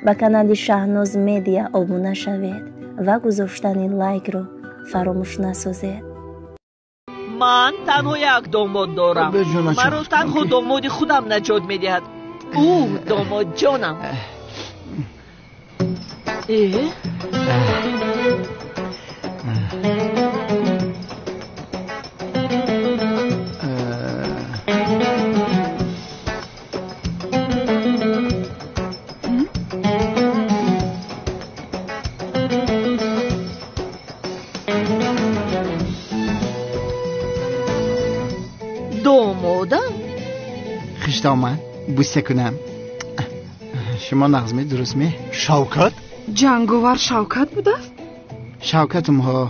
Ба канали Шаҳноз Медиа обуна шавед ва гузоштани лайкро фаромӯш насозед. Ман танҳо як домод дорам. Маро танҳо домоди худам наҷот медиҳад. Ӯ домодҷонам. Домодам? Хиштоман бӯса кунам. Шумо нағз ме, дуруст ме? Шавкат? Ҷанговар Шавкат будааст? Шавкатум ҳо.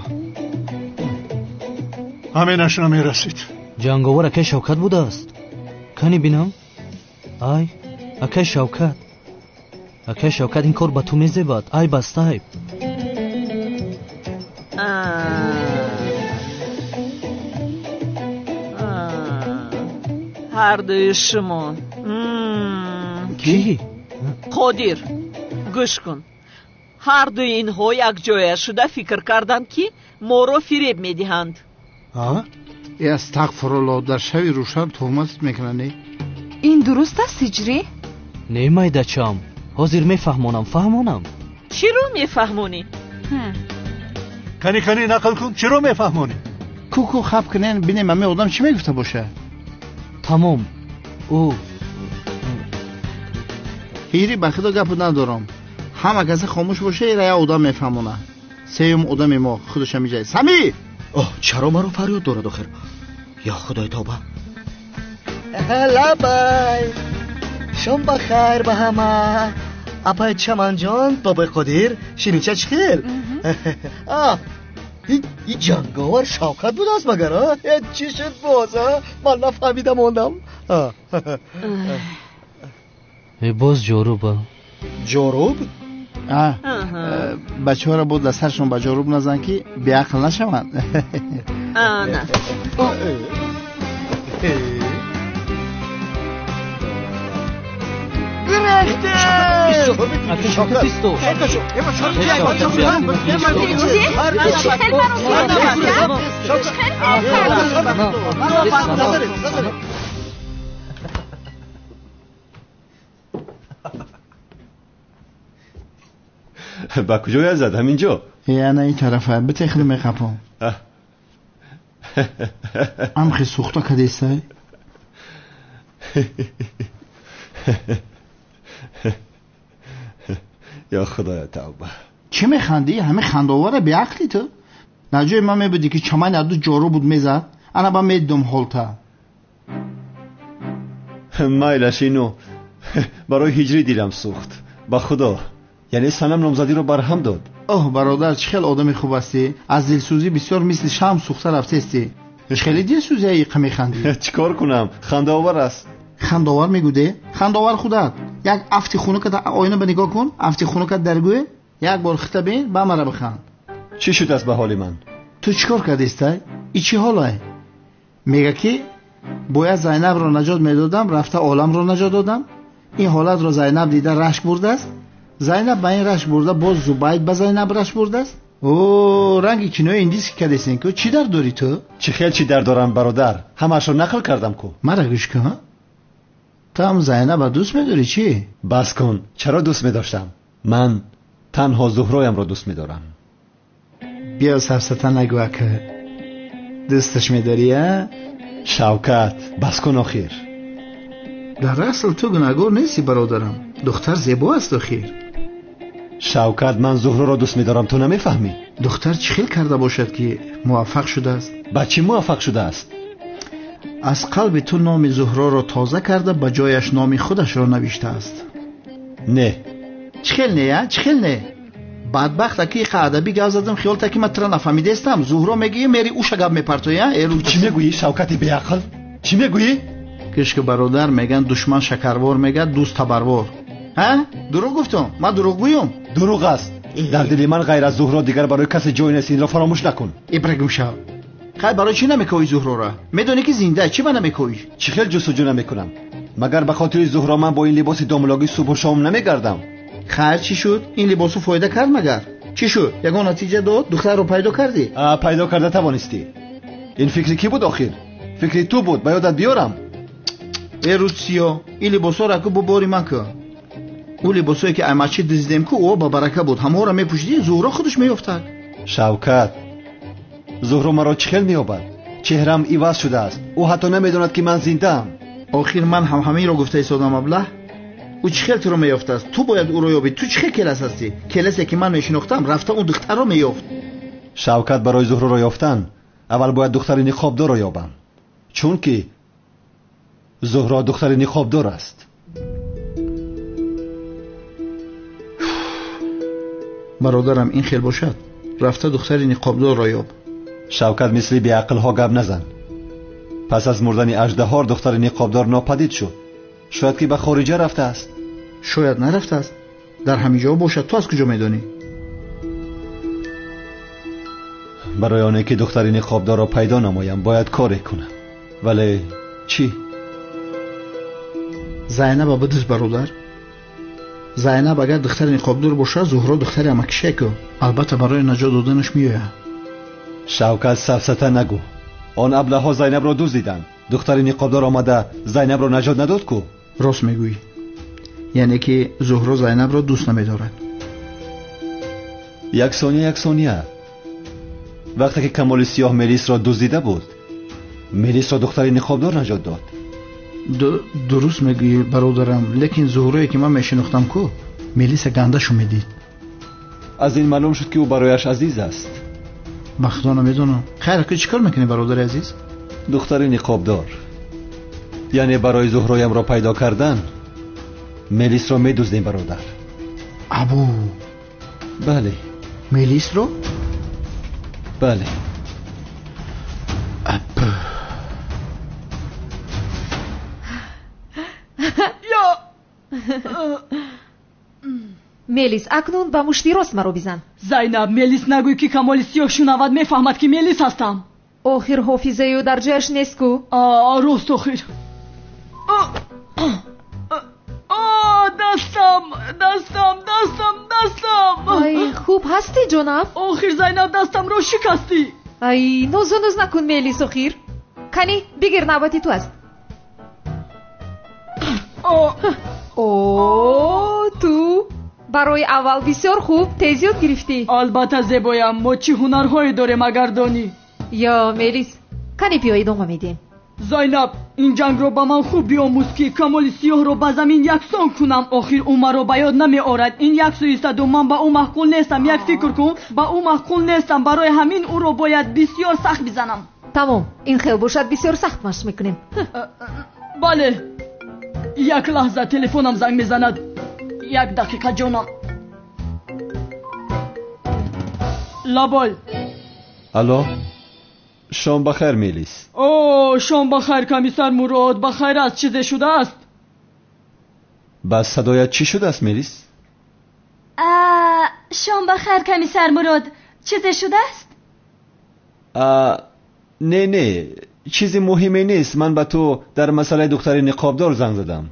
Ҳаминаш намерасид. Ҷанговар акай Шавкат будааст? Кани бинам? Ай, акай Шавкат. Акай Шавкат, ин кор ба ту мезебад. Ай баста айб. Ҳардуи шумо. Кӣ? Қодир, гӯш кун. Ҳардуи инҳо якҷоя шуда фикр карданд, ки моро фиреб медиҳанд. Э, астағфируллоҳ, дар шави рӯшан туҳмат мекунанд. Ин дуруст аст, Ҳиҷрӣ? Не, майдачам, ҳозир мефаҳмонам, фаҳмонам. Чиро мефаҳмонӣ? Кани, кани, нақл кун, чиро мефаҳмонӣ? Ку-ку хаб кунен, бинем ҳамин одам чӣ мегуфта бошад. Тамом. Ӯ ҳири, ба худо гапу надорам. Ҳама касе хомӯш боша, ира як одам мефаҳмона. Сеюм одами мо худаш ҳамиҷа. Сами! Оҳ, чаро маро фарёд дорад охир? Ё худои тавба. Лабай! Шом ба хайр ба ҳама. Апай Чаманҷон, бобои Қодир, ширинча чӣ хел? И ҷанговар Шавкат будааст магар? Чӣ шуд боз? Ман нафаҳмида мондам. Боз ҷоруба. Ҷоруб? Бачаҳоро боз дар саршон ба ҷоруб назан, ки беақл нашаванд. Ана. Ба куҷоя зад? Ҳаминҷо? Ана ин тарафа, битехли меқапом. Амхи сӯхта кадесай? Ё худоя тавба. Чӣ механдӣ? Ҳамин хандаовара беақлӣ ту? Дар ҷои ман мебудӣ, ки чамани аду ҷору буд мезад, ана ба медидум ҳолта. Майлаш, ино барои ҳиҷрӣ дилам сӯхт. Ба худо, яъне санам номзадиро барҳам дод. Оҳ, бародар, чӣ хел одами хуб ҳастӣ. Аз дилсӯзӣ бисёр мисли шам сӯхта рафтестӣ. Чӣ хеле дилсӯзия иқа механдӣ? Чӣ кор кунам? Хандаовар аст. Хандаовар мегӯде? Хандаовар худат. Як афти хунукат оина ба нигоҳ кун, афти хунукат дар гӯе, як бор хита бин, ба мара биханд. Чӣ шудааст ба ҳоли ман? Ту чӣ кор кардистай? И чӣ ҳолай? Мега ки бояд Зайнабро наҷот медодам, рафта оламро наҷот додам. Ин ҳолатро Зайнаб дида рашк бурдааст. Зайнаб ба ин рашк бурда, боз Зубайд ба Зайнаб рашк бурдааст. О, ранги кинои индиски кардесен ку, чӣ дард дорӣ ту? Чӣ хел чӣ дард дорам, бародар? Ҳамаашро нақл кардам ку. Мара гӯш кун. Ту ҳам Зайнаба дӯст медорӣ чӣ? Бас кун, чаро дӯст медоштам? Ман танҳо Зуҳроямро дӯст медорам. Биё сафсата нагӯ, ака. Дӯсташ медорӣ, а? Шавкат, бас кун охир. Дар асл ту гунаҳгор нестӣ, бародарам. Духтар зебо аст охир. Шавкат, ман Зуҳроро дӯст медорам, ту намефаҳмӣ? Духтар чӣ хел карда бошад, ки муваффақ шудааст? Ба чӣ муваффақ шудааст? Аз қалби ту номи Зуҳроро тоза карда, ба ҷояш номи худашро навиштааст. Не. Чӣ хел не, а? Чӣ хел не? Бадбахт, аки иқа адабӣ гап задам, хиёл та ки ман тура нафаҳмидаистам. Зуҳро мегӯӣ, мери уша гап мепартоӣ, а? Эру чӣ мегӯӣ, Шавкати беақл? Чӣ мегӯӣ? Гӯш ки бародар, мегӯянд душман шакарвор мегӯяд, дӯст табарвор. Ҳа? Дурӯғ гуфтам? Ман дурӯғгӯям? Дурӯғ аст. Дар дили ман ғайр аз Зуҳро дигар барои касе ҷой нест, инро фаромӯш накун. Ибрагим шав. Хай, барои чӣ намекоӣ Зуҳрора? Медонӣ ки зинда, чӣ ба намекоӣ? Чӣ хел ҷустуҷӯ намекунам? Магар ба хотири Зуҳро ман бо ин либоси домлогӣ субҳу шом намегардам? Хайр, чӣ шуд? Ин либосу фоида кард магар? Чӣ шуд? Ягон натиҷа дод? Духтарро пайдо кардӣ? Пайдо карда тавонистӣ. Ин фикри кӣ буд охир? Фикри ту буд, ба ёдат биёрам. Э рӯзсиё, ин либосҳоро аку бо бори ман кун. Ӯ либосҳое ки ай масҷид дуздидем ку, ӯ ба барака буд. Ҳамаҳоро мепӯшидӣ, Зуҳро худаш меёфтад. Шавкат, Зуҳро маро чӣ хел меёбад? Чеҳрам иваз шудааст. Ӯ ҳатто намедонад ки ман зиндаам. Охир ман ҳам ҳаминро гуфта истодам, аблаҳ. Ӯ чӣ хел туро меёфтааст? Ту бояд ӯро ёбӣ. Ту чӣ хел келас ҳастӣ? Келасе ки ман мешинохтам, рафта он духтарро меёфт. Шавкат, барои Зуҳроро ёфтан аввал бояд духтари ниқобдорро ёбам, чунки Зуҳро духтари ниқобдор аст. Бародарам, ин хел бошад, рафта духтари ниқобдорро ёб. Шавкат, мисли беақлҳо гап назан. Пас аз мурдани аждаҳор духтари ниқобдор нопадид шуд. Шояд ки ба хориҷа рафтааст. Шояд нарафтааст, дар ҳамин ҷо бошад. Ту аз куҷо медонӣ? Барои оне ки духтари ниқобдорро пайдо намоям, бояд коре кунам. Вале чӣ? Зайнаба бидуз, бародар. Зайнаб агар духтари ниқобдор бошад, Зуҳро духтари амакишеку. Албатта барои наҷот доданаш меояд. Шавкат, сафсата нагӯ. Он аблаҳҳо Зайнабро дуздиданд. Духтари ниқобдор омада Зайнабро наҷот надод ку? Рост мегӯӣ. Яъне ки Зуҳро Зайнабро дӯст намедорад. Як сония, як сония. Вақте ки Камоли Сиёҳ Мелисро дуздида буд, Мелисро духтари ниқобдор наҷот дод. Дуруст мегӯӣ, бародарам, лекин Зуҳрое ки ман мешинохтам ку, Мелиса гандашу медид. Аз ин маълум шуд ки ӯ барояш азиз аст. Ба худо намедонам. Хайр, ку чӣ кор мекунӣ, бародари азиз? Духтари ниқобдор. Яъне барои Зуҳроямро пайдо кардан Мелисро медуздем, бародар. Абу. Бале. Мелисро? Бале. Мелис, акнун ба мушти рост маро бизан. Зайнаб, Мелис нагӯй ки Камоли Сиёҳ шунавад, мефаҳмад ки Мелис ҳастам. Охир ҳофизаи ӯ дар ҷояш нест ку? Рост, охир. Дастам, дастам, дастам, дастам. Ай, хуб ҳастӣ, ҷонам? Охир, Зайнаб, дастамро шикастӣ. Ай, нозу ноз накун, Мелис, охир. Кани, бигир, навбати ту аст. О, ту барои аввал бисёр хуб тез ёд гирифтӣ. Албатта, зебоям, мо чӣ ҳунарҳое дорем агар донӣ. Ё, Мелис, кани биё идома медиҳем. Зайнаб, ин ҷангро ба ман хуб биомӯз ки Камоли Сиёҳро ба замин яксон кунам. Охир ӯ маро ба ёд намеорад. Ин як сӯистаду ман ба ӯ маъқул нестам. Як фикр кун, ба ӯ маъқул нестам. Барои ҳамин ӯро бояд бисёр сахт бизанам. Тамом, ин хел бошад, бисёр сахт машқ мекунем. Бале. Як лаҳза, телефонам занг мезанад. Як дақиқа, ҷонам. Лабой. Алло, шом ба хайр, Мелис. О, шом ба хайр, комиссар Мурод. Ба хайр аст, чизе шудааст? Ба садоят чӣ шудааст, Мелис? Шом ба хайр, комиссар Мурод. Чизе шудааст? Не, не, чизи муҳиме нест. Ман ба ту дар масъалаи духтари ниқобдор занг задам.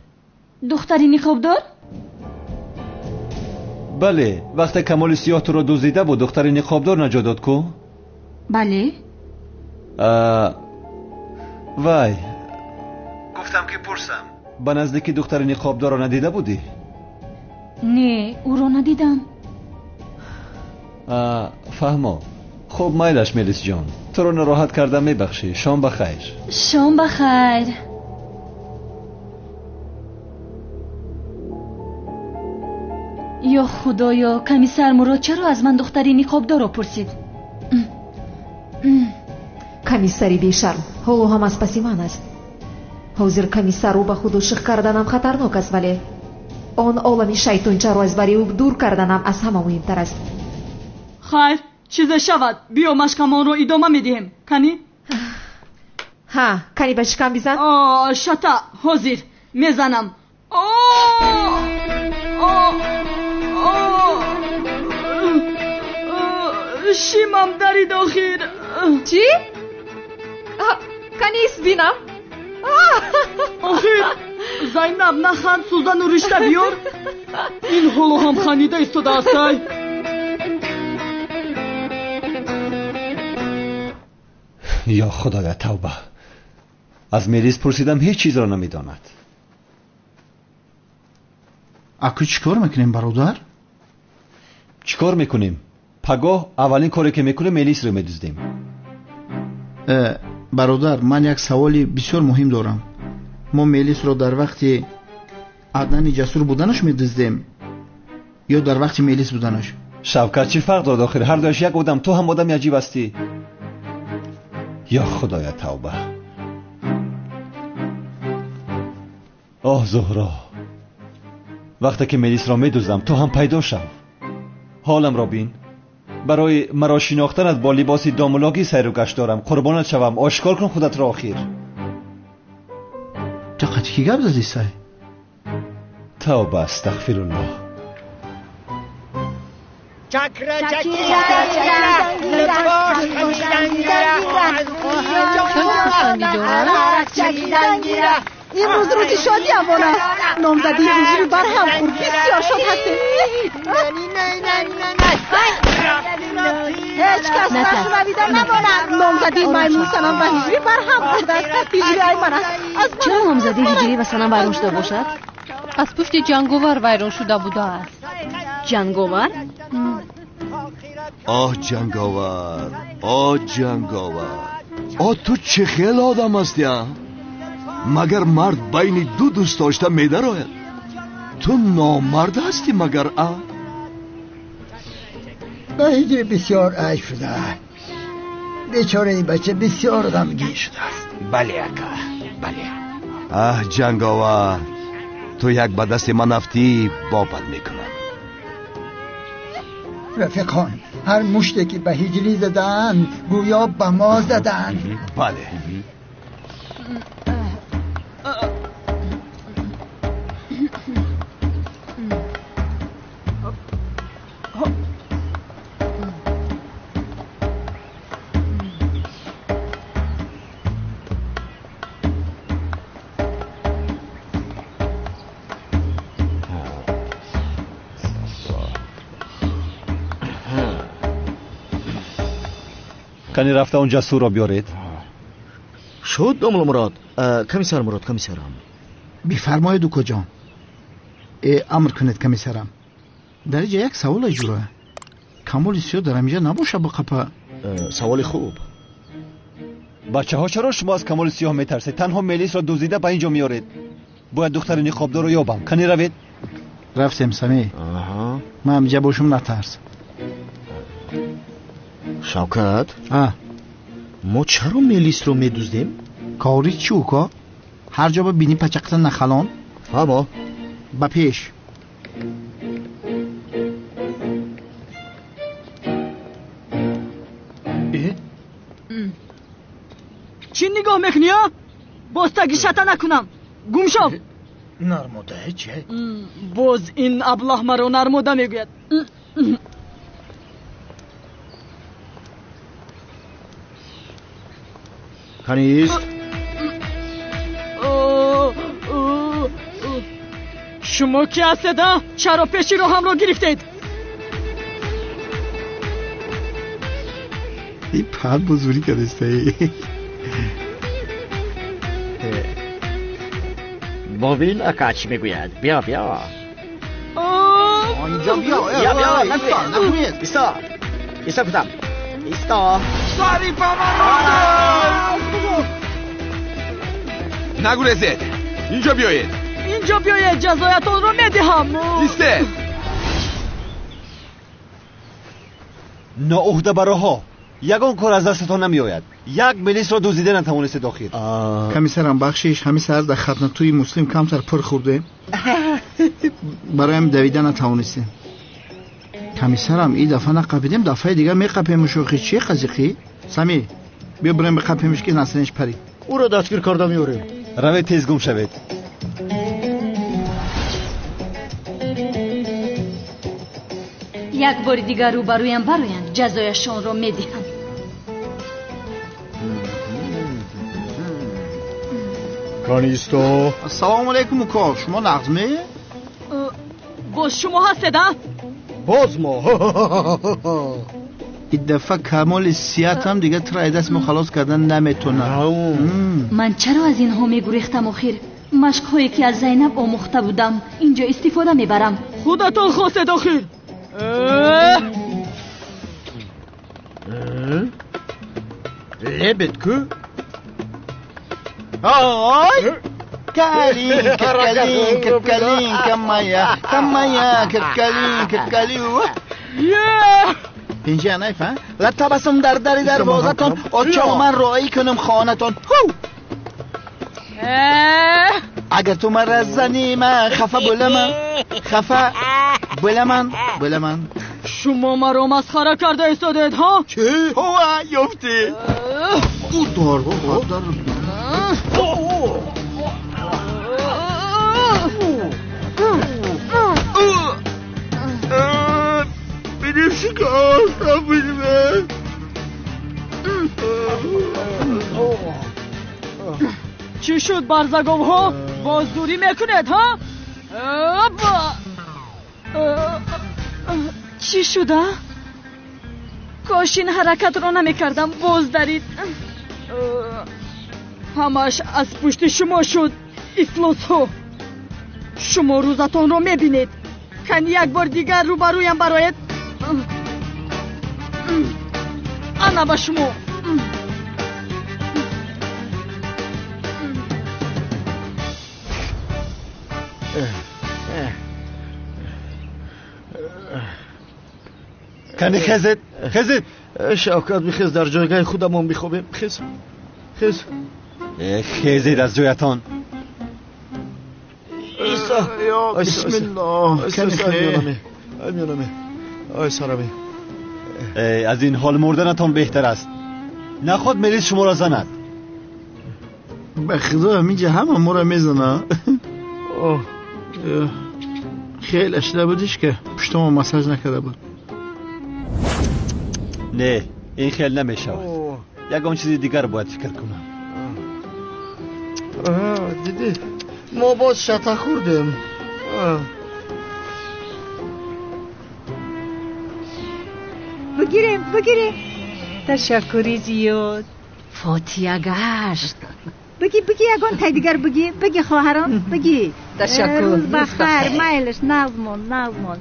Духтари ниқобдор? Бале, вақте Камоли Сиёҳ туро дуздида буд, духтари ниқобдор наҷот дод ку? Бале. Вай, гуфтам ки пурсам, ба наздикӣ духтари ниқобдорро надида будӣ? Не, ӯро надидам. Фаҳмо. Хуб, майлаш, Мелисҷон, туро нороҳат кардам, мебахшӣ. Шом ба хайр. Шом ба хайр. Ё худоё, комиссар Мурод чаро аз ман духтари ниқобдорро пурсид? Комиссари бешарм ҳоло ҳам аз паси ман аст. Ҳозир комиссарро ба худ ошиқ карданам хатарнок аст, вале он олами шайтончаро аз бари ӯ дур карданам аз ҳама муҳимтар аст. Хайр, чизе шавад, биё машқамонро идома медиҳем. Кани? Ҳа, кани ба шикам бизан. Шата, ҳозир мезанам. Шимам дарид охир. Чӣ? Кани ис бинам. Охир, Зайнаб, наханд, сӯзану ришта биёр. Ин ҳоло ҳам ханида истодааст. Ай. Ё Худоя, тавба. Аз Мелис пурсидам, ҳеҷ чизро намедонад. Аку чӣ кор мекунем, бародар? Чӣ кор мекунем? Пагоҳ аввалин коре ки мекунем, Мелисро медуздем. Бародар, ман як саволи бисёр муҳим дорам. Мо Мелисро дар вақти Аднани ҷасур буданаш медуздем ё дар вақти Мелис буданаш? Шавкат, чӣ фарқ дорад охир? Ҳар дуяш як одам. Ту ҳам одами аҷиб ҳастӣ. Ё Худоя, тавба. Оҳ, Зуҳро, вақте ки Мелисро медуздам, ту ҳам пайдо шав. Ҳоламро бин. Барои маро шинохтанат бо либоси домулогӣ сайру гашт дорам. Қурбонат шавам, ошкор кун худатро охир. Ту қати кӣ гап задӣ, сай? Тавба, астағфируллоҳ. Имрӯз рӯзи шодиамон аст. Номзадии ҳиҷрӣ барҳам хӯрд. Бисёр шод ҳастем. Ҳеҷ кас нашунавида намонад. Номзадии маймун Санам ва ҳиҷрӣ барҳам хӯрдааст. Ҳиҷрӣ ай ман аст. Чаро номзадии ҳиҷрӣ ва Санам вайрон шуда бошад? Аз пушти ҷанговар вайрон шуда будааст. Ҷанговар? Оҳ, ҷанговар, оҳ, ҷанговар, оҳ, ту чӣ хел одам ҳастӣ, а? Магар мард байни ду дӯст дошта медарояд? Ту номард ҳастӣ магар, а? Ба ҳиҷри бисёр айб шуда. Бечораи бача бисёр ғамгин шудааст. Бале, ака, бале. Аҳ, ҷанговар, ту як ба дасти ман афтӣ, бобат мекунам. Рафиқон, ҳар муште ки ба ҳиҷрӣ задаанд, гӯё ба мо задаанд. Бале. Кани рафта он ҷасурро биёред. Шуд, домулло Мурод. Комиссар Мурод, комиссарам. Бифармоед, укоҷон. Амр кунед, комиссарам. Дар инҷа як савол ҷура. Камоли сиёҳ дар ҳаминҷа набоша бо қапа? Саволи хуб. Бачаҳо, чаро шумо аз камоли сиёҳ метарсед? Танҳо Мелисро дуздида ба инҷо меоред. Бояд духтари ниқобдорро ёбам. Кани равед. Рафтем, Самӣ. Ман ҳаминҷа бошум, натарс. Шавкат, мо чаро Мелисро медуздем? Кори чӣ, уко? Ҳар ҷо ба бини пачақта нахалон. Фаҳмо. Ба пеш. Чӣ нигоҳ мекунӣ, а? Боз таги шата накунам. Гум шав. Нармода чӣ? Боз ин аблаҳ маро нармода мегӯяд. Канист? Шумо ки ҳастед, а? Чаро пеши роҳамро гирифтед? И пар бузурӣ кардистаи. Бобин ака чӣ мегӯяд? Биё, биё. Инҷо биё. Биё, биё, нагӯед. Исто. Исто гуфтам. Исто. Сари ба ман нагурезед, инҷо биёед. Инҷо биёед, ҷазоятонро медиҳам. Истед. Ноуҳдабароҳо, ягон кор аз дастатон намеояд. Як Мелисро дуздида натавонистед охир. Комиссарам, бахшиш, ҳамин саҳар дар хатнатӯи муслим камтар пур хӯрдем. Бароям давида натавонистем. Комиссарам, и дафъа нақапидем, дафъаи дигар меқапемуш. Охи чӣ қазиқӣ? Самӣ, биё бирем биқапемуш, ки насринш парид. Ӯро дастгир карда меорем. Равед, тез гум шавед. Як бори дигар рӯбарӯям бароянд, ҷазояшонро медиҳам. Канисто. Ассалому алайкум уко, шумо нағзме? Боз шумо ҳастед, а? Боз мо. Ин дафъа камоли сиҳатам дигар туро аз даст мо халос кардан наметонам. Ман чаро аз инҳо мегурехтам охир? Машқҳое ки аз Зайнаб омӯхта будам, инҷо истифода мебарам. Худатон хостед охир. Лебед ку? Ой! Калинка, калинка, калинка моя, моя, калинка, калинка. Инҷа найфа? Ла табассум дар дари дарвозатон, очо ман роӣ кунам хонатон. Ҳу! Агар ту маро занӣ, ман хафа bo'ламан. Хафа bo'ламан, bo'ламан. Шумо маро масхара карда истодед, ҳа? Чӣ? Ҳова, ёфтӣ. Удар, удар. Чӣ шуд, барзаговҳо? Боз дурӣ мекунед, ҳа? Чӣ шуда? Кош ин ҳаракатро намекардам, боз дарид. Ҳамааш аз пушти шумо шуд, ифлосҳо. Шумо рӯзатонро мебинед. Кани як бор дигар рӯбарӯям бароед. Ана ба шумо. Кани хезед, хезед. Шавкат, бихез, дар ҷойгоҳи худамон бихобем. Хез, хез. Хезед аз ҷоятон. Бисмиллоҳ. Ай сарами. Аз ин ҳол мурданатон беҳтар аст. Наход мелис шуморо занад. Ба худо ҳаминҷа ҳама моро мезана. Хеле шуда будиш ки пуштамо массаж накарда буд. Не, ин хел намешавад. Ягон чизи дигар бояд фикр кунам. Дидӣ, мо боз шата хӯрдем. Бигирем, бигирем. Ташаккури зиёд. Фотия гашт. Биги, биги, ягон тай дигар биги, биги хоҳарон, биги. Ташаккур. Рӯз бахайр, майлаш, назмон, назмон.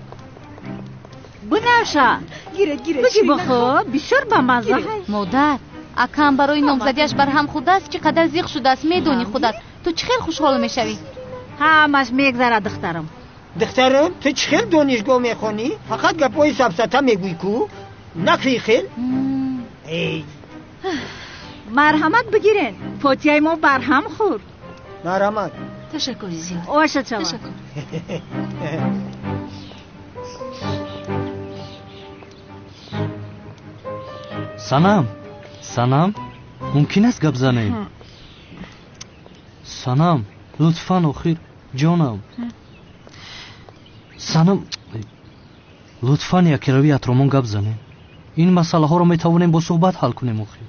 Бунаша. Гире, гире. Биги бихо, бисёр бамаза. Модар, акам барои номзадиаш барҳам хӯрдааст, чӣ қадар зиқ шудааст, медонӣ худат. Ту чӣ хел хушҳол мешавӣ? Ҳамаш мегзарад, духтарам. Духтарам, ту чӣ хел донишгоҳ мехонӣ? Фақат гапҳои сафсата мегӯӣ ку? Накри хел? Марҳамат бигирен. Фотияи мо барҳам хӯрд. Марҳамат. Ташаккури зиёд. Оша чава. Ташаккур. Санам, Санам, мумкин аст гап занем? Санам, лутфан охир, ҷонам. Санам, лутфан якирави атромон гап занем. Ин масъалаҳоро метавонем бо суҳбат ҳал кунем охир.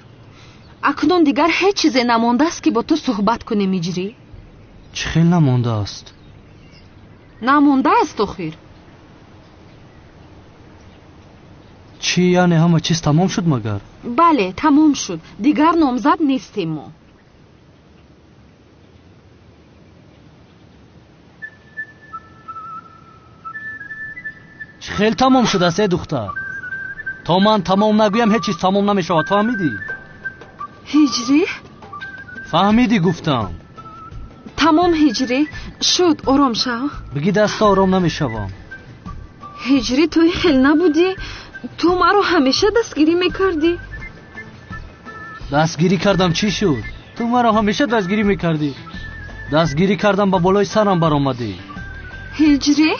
Акнун дигар ҳеҷ чизе намондааст ки бо ту суҳбат кунем, Иҷрӣ. Чӣ хел намондааст? Намондааст охир. Чӣ, яъне ҳама чиз тамом шуд магар? Бале, тамом шуд. Дигар номзад нестем мо. Чӣ хел тамом шудааст, э духтар? То ман тамом нагӯям ҳеҷ чиз тамом намешавад, фаҳмидӣ? Ҳиҷрӣ? Фаҳмидӣ гуфтам. Тамом, Ҳиҷрӣ, шуд, ором шав. Биги даста ором намешавам. Ҳиҷрӣ, ту хел набудӣ. Ту маро ҳамеша дастгирӣ мекардӣ. Дастгирӣ кардам, чӣ шуд? Ту маро ҳамеша дастгирӣ мекардӣ. Дастгирӣ кардам, ба болои сарам баромадӣ. Ҳиҷрӣ?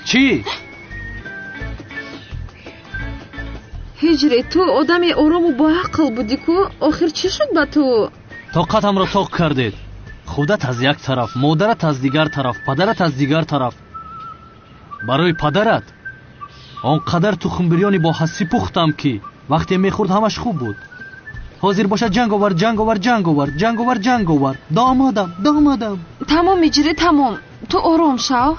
Чӣ? Ҳиҷрӣ, ту одами орому боақл будӣ ку, охир чӣ шуд ба ту? Тоқатамро тоқ кардед. Худат аз як тараф, модарат аз дигар тараф, падарат аз дигар тараф. Барои падарат он қадар тухмбирёни бо ҳассӣ пухтам, ки вақте мехӯрд ҳамаш хуб буд. Ҳозир бошад ҷанговар, ҷанговар, ҷанговар, ҷанговар, ҷанговар. Домодам, домодам. Тамом ҳиҷрӣ, тамом. Ту ором шав.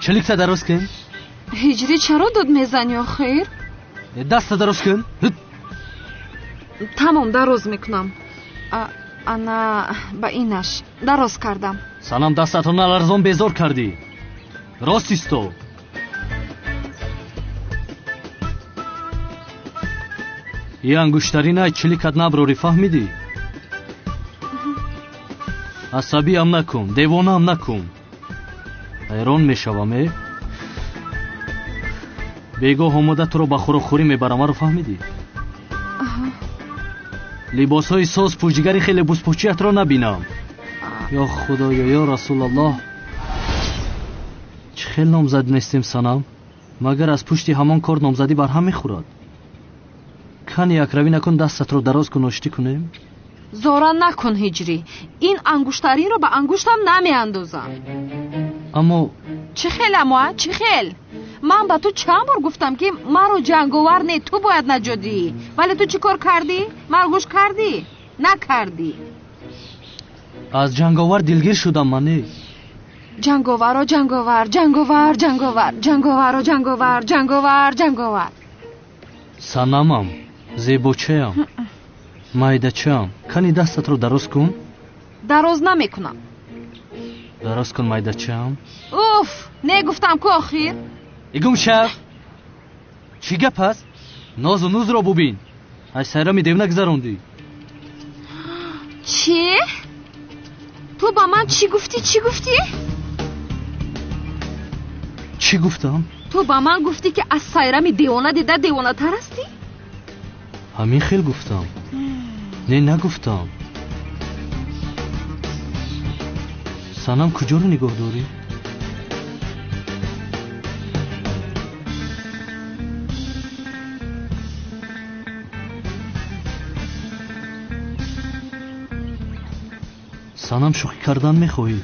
Чиликта дароз кун. Ҳиҷрӣ, чаро дод мезанӣ охир? Даста дароз кун. Тамом, дароз мекунам. Ана ба инаш дароз кардам. Санам, дастатро наларзон безор кардӣ. Рост исто. И ангуштаринай чиликат наброрӣ, фаҳмидӣ? Асабиам накун, девонаам накун. Ҳайрон мешавам, э? Бегоҳ омода туро ба хӯрокхӯрӣ мебарам, маро фаҳмидӣ? Либосҳои соз пӯшигари хеле бузпӯчиятро набинам. Ё худоё, ё расулаллоҳ, чӣ хел номзад нестем, санам? Магар аз пушти ҳамон кор номзадӣ барҳам мехӯрад? Кани якравӣ накун, дастатро дароз кун, оштӣ кунем. Зора накун ҳиҷрӣ, ин ангуштаринро ба ангуштам намеандозам. Аммо чӣ хел, аммо чӣ хел? Ман ба ту чанд бор гуфтам, ки маро ҷанговар не, ту бояд наҷот диҳӣ, вале ту чӣ кор кардӣ? Маро гӯш кардӣ? Накардӣ. Аз ҷанговар дилгир шудам ман, не? Ҷанговаро ҷанговар, ҷанговар, ҷанговар, ҷанговаро ҷанговар, ҷанговар, ҷанговар. Санамам, зебочаям, майдачаам, кани дастатро дароз кун. Дароз намекунам. Дароз кун, майдачаам. Уф, не гуфтам ку охир. Игум шав. Чӣ гап аст? Нозу нузро бубин. Аз сайрами дев нагзарондӣ. Чӣ? Ту ба ман чӣ гуфтӣ? Чӣ гуфтӣ? Чӣ гуфтам? Ту ба ман гуфтӣ, ки аз сайрами девона дида девонатар ҳастӣ? Ҳамин хел гуфтам. Не, нагуфтам. Санам, куҷоро нигоҳ дорӣ? Санам, шӯхӣ кардан мехоҳӣ?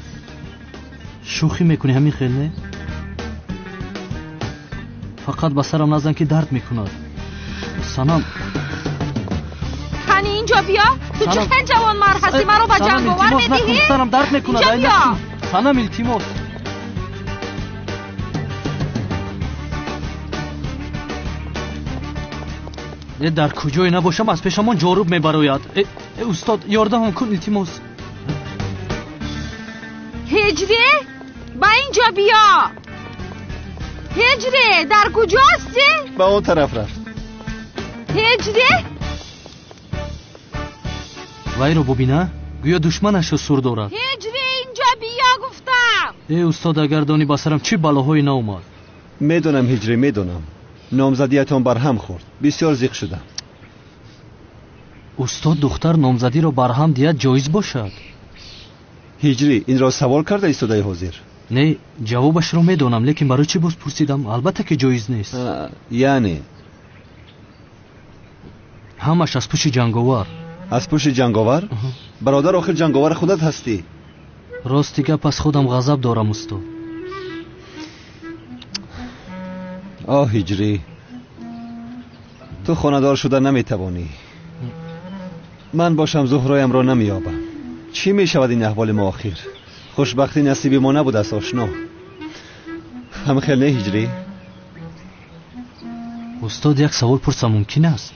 Шӯхӣ мекунӣ, ҳамин хел, не? Фақат ба сарам назан, ки дард мекунад. Санам, кани инҷо биё. Ту чӣ хел ҷавонмард ҳастӣ, маро ба ҷанговар медиҳӣ? Сарам дард мекунад. Инҷо биё. Санам, илтимос. Дар куҷое набошам, аз пешамон ҷоруб мебарояд. Устод, ёрдамам кун, илтимос. Ҳиҷрӣ, ба инҷо биё. Ҳиҷрӣ, дар куҷо ҳастӣ? Ба он тараф рафт. Ҳиҷрӣ, вайро бубина, гӯё душманашро сур дорад. Ҳиҷрӣ, инҷо биё гуфтам. Э устод, агар донӣ ба сарам чӣ балоҳое наомад. Медонам ҳиҷрӣ, медонам. Номзадиятон барҳам хӯрд. Бисёр зиқ шудам. Устод, духтар номзадиро барҳам диҳад ҷоиз бошад? Ҳиҷрӣ, инро савол карда истодаи ҳозир? Не, ҷавобашро медонам, лекин барои чӣ боз пурсидам? Албатта ки ҷоиз нест. Яъне? Ҳамаш аз пушти ҷанговар. Аз пушти ҷанговар? Бародар, охир ҷанговар худат ҳастӣ. Рости гап, аз худам ғазаб дорам, устод. Оҳ ҳиҷрӣ, ту хонадор шуда наметавонӣ. Ман бошам зуҳроямро намеёбам. Чӣ мешавад ин аҳволи мо охир? Хушбахтӣ насиби мо набудааст, ошно. Ҳам хел не, ҳиҷрӣ? Устод, як савол пурсам мумкин аст?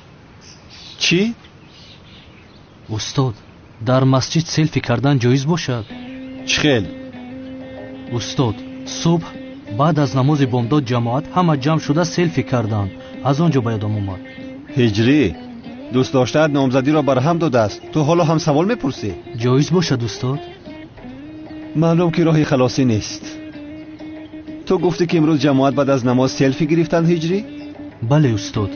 Чӣ? Устод, дар масҷид селфи кардан ҷоиз бошад? Чӣ хел? Устод, субҳ баъд аз намози бомдод ҷамоат ҳама ҷамъ шуда селфи карданд. Аз он ҷо ба ёдам омад. Ҳиҷрӣ, дӯст доштаат номзадиро барҳам додааст. Ту ҳоло ҳам савол мепурсӣ? Ҷоиз бошад, устод? Маълум ки роҳи халосӣ нест. Ту гуфтӣ, ки имрӯз ҷамоат баъд аз намоз селфи гирифтанд, ҳиҷрӣ? Бале, устод.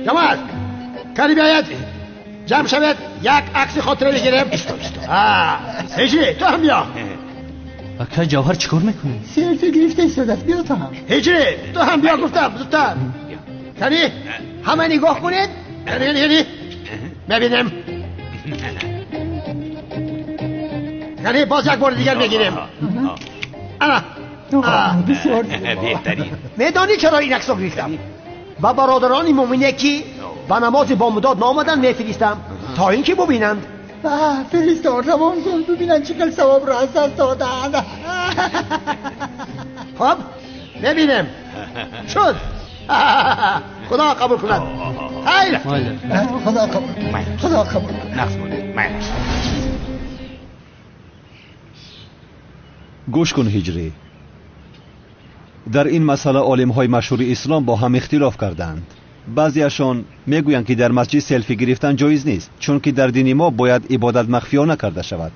Ҷамоат, кани биёяд, ҷамъ шавед, як акси хотира бигирем. Ҳиҷрӣ, ту ҳам биё. Акай Ҷавҳар, чӣ кор мекунӣ? Селфи гирифта истодааст, биё ту ҳам. Ҳиҷрӣ, ту ҳам биё гуфтам, зудтар. Кани, ҳама нигоҳ кунед. Кани, кани. Мебинем. Яъне боз як бори дигар мегирем. Ана. Бисёр беҳтарин. Медонӣ чаро ин аксро гирифтам? Ба бародарони муъмине ки ба намози бомдод наомаданд мефиристам, то ин ки бубинанд. Фиристор, равон кун, бубинанд чӣ хел савобро аз даст додаанд. Хоб, мебинем. Шуд. Худо қабул кунад. Хайр. Худо қабул кунад. Худо қабул кунад. Нақс монед. Майлаш. Гӯш кун, Ҳиҷрӣ. Дар ин масъала олимҳои машҳури ислом бо ҳам ихтилоф карданд. Баъзеашон мегӯянд, ки дар масҷид селфи гирифтан ҷоиз нест, чунки дар дини мо бояд ибодат махфиёна карда шавад.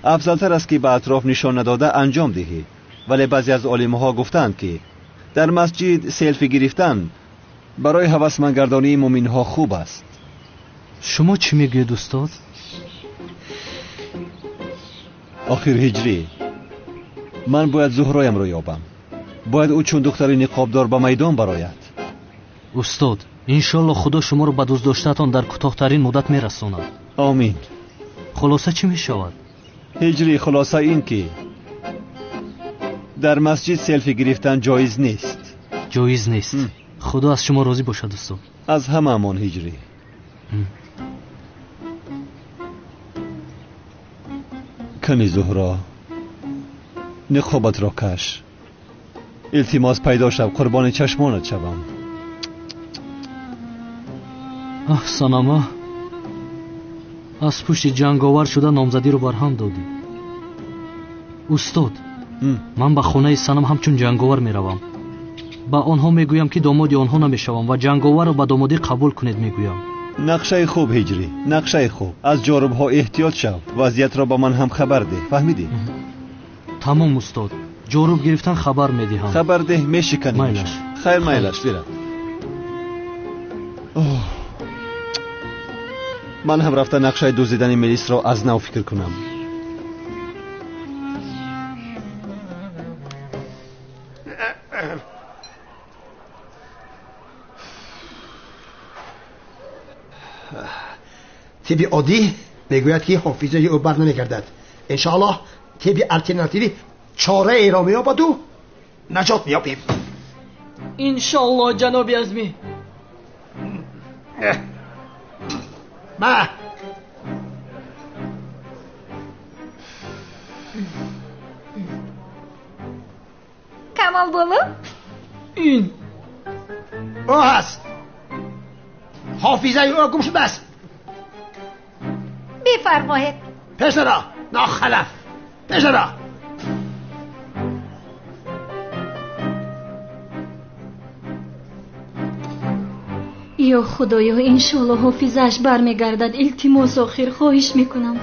Афзалтар аст, ки ба атроф нишон надода анҷом диҳӣ. Вале баъзе аз олимҳо гуфтанд, ки дар масҷид селфи гирифтан барои ҳавасмандгардонии муъминҳо хуб аст. Шумо чӣ мегӯед, устод? Охир Ҳиҷрӣ, ман бояд Зуҳроямро ёбам. Бояд ӯ чун духтари ниқобдор ба майдон барояд. Устод, иншолло Худо шуморо ба дӯстдоштаатон дар кӯтоҳтарин муддат мерасонад. Омин. Хулоса чӣ мешавад? Ҳиҷрӣ, хулоса ин ки дар масҷид селфи гирифтан ҷоиз нест. Ҷоиз нест. Худо аз шумо розӣ бошад, устод. Аз ҳамаамон, Ҳиҷрӣ. Кани Зуҳро, ниқобатро каш. Илтимос, пайдо шав, қурбони чашмонат шавам. Аҳ, Санама, аз пушти ҷанговар шуда номзадиро барҳам додӣ. Устод, ман ба хонаи Санам ҳамчун ҷанговар меравам. Ба онҳо мегӯям, ки домоди онҳо намешавам ва ҷанговарро ба домодӣ қабул кунед мегӯям. Нақшаи хуб, Ҳиҷрӣ, нақшаи хуб. Аз ҷорубҳо эҳтиёт шав, вазъиятро ба ман ҳам хабар деҳ. Фаҳмидӣ? Тамом, устод. Ҷоруб гирифтан хабар медиҳам. Хабар деҳ, мешиканем. Майлаш. Хайр, майлаш, бирав. Ман ҳам рафта нақшаи дуздидани милисро аз нав фикр кунам. Тибби оддӣ мегӯяд, ки ҳофизаи ӯ бар намегардад. Иншоаллоҳ тибби алтернативӣ чораеро меёбаду наҷот меёбем. Иншоаллоҳ, ҷаноби Азмӣ. Ма Камол боло? Ин ӯ ҳаст. Ҳофизаи ӯ гум шудааст. Бифармоед. Пешаро, нохалаф, пешаро. Ё Худоё, иншолло ҳофизааш бармегардад. Илтимос, охир хоҳиш мекунам.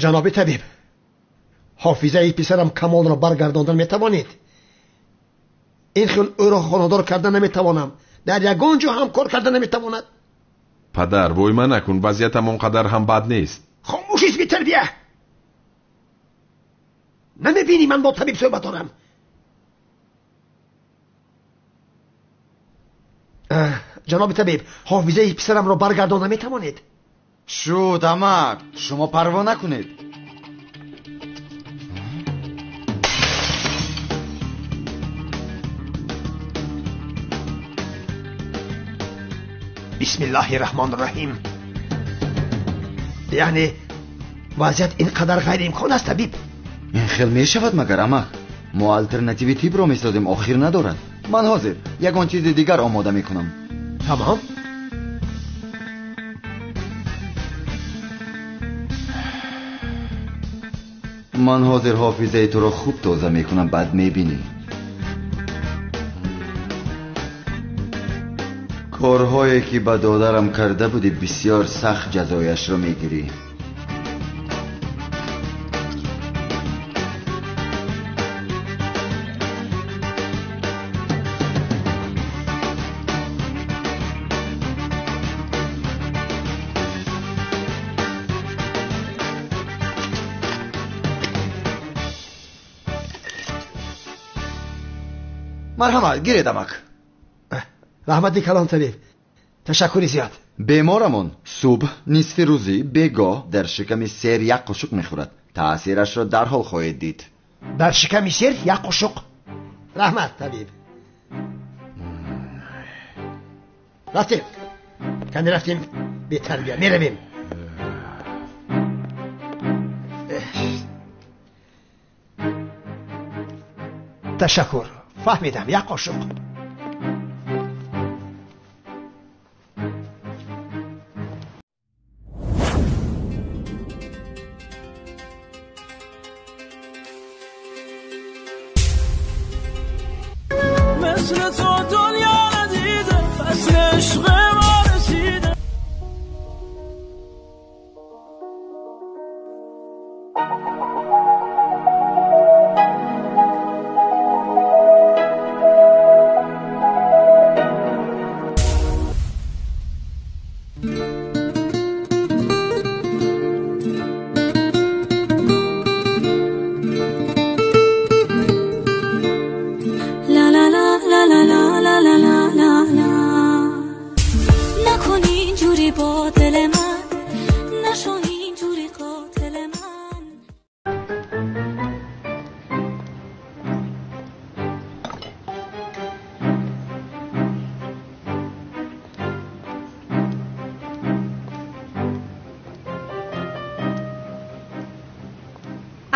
Ҷаноби табиб, ҳофизаи писарам Камолро баргардондан метавонед? Ин хел ӯро хонадор карда наметавонам. Дар ягон ҷо ҳам кор карда наметавонад. Падар, войма накун, вазъиятам он қадар ҳам бад нест. Хомӯшист, бетарбия! Намебинӣ ман бо табиб суҳбат дорам? Ҷаноби табиб, ҳофизаи писарамро баргардон наметавонед? Шуд, амак, шумо парво накунед. Бисмиллаҳи раҳмони раҳим. Яъне вазъият ин қадар ғайриимкон аст, табиб? Ин хел мешавад магар, амак? Мо алтернативи тибро месозем, охир надорад. Ман ҳозир ягон чизи дигар омода мекунам. Тамом. Ман ҳозир ҳофизаи туро хуб тоза мекунам, баъд мебинӣ. Корҳое ки ба додарам карда будӣ, бисёр сахт ҷазояшро мегирӣ. Марҳамат, гиред амак. Раҳмати калон табиб, ташаккури зиёд. Беморамон субҳ, нисфи рӯзӣ, бегоҳ дар шиками сер як қошуқ мехӯрад. Таъсирашро дарҳол хоҳед дид. Дар шиками сер як қошуқ. Раҳмат табиб. Рафтем, кани рафтем, бетарбия меравем. Ташаккур, фаҳмидам, як қошуқ. مثل تو دنیا ندیده، فصل عشق ما رسیده.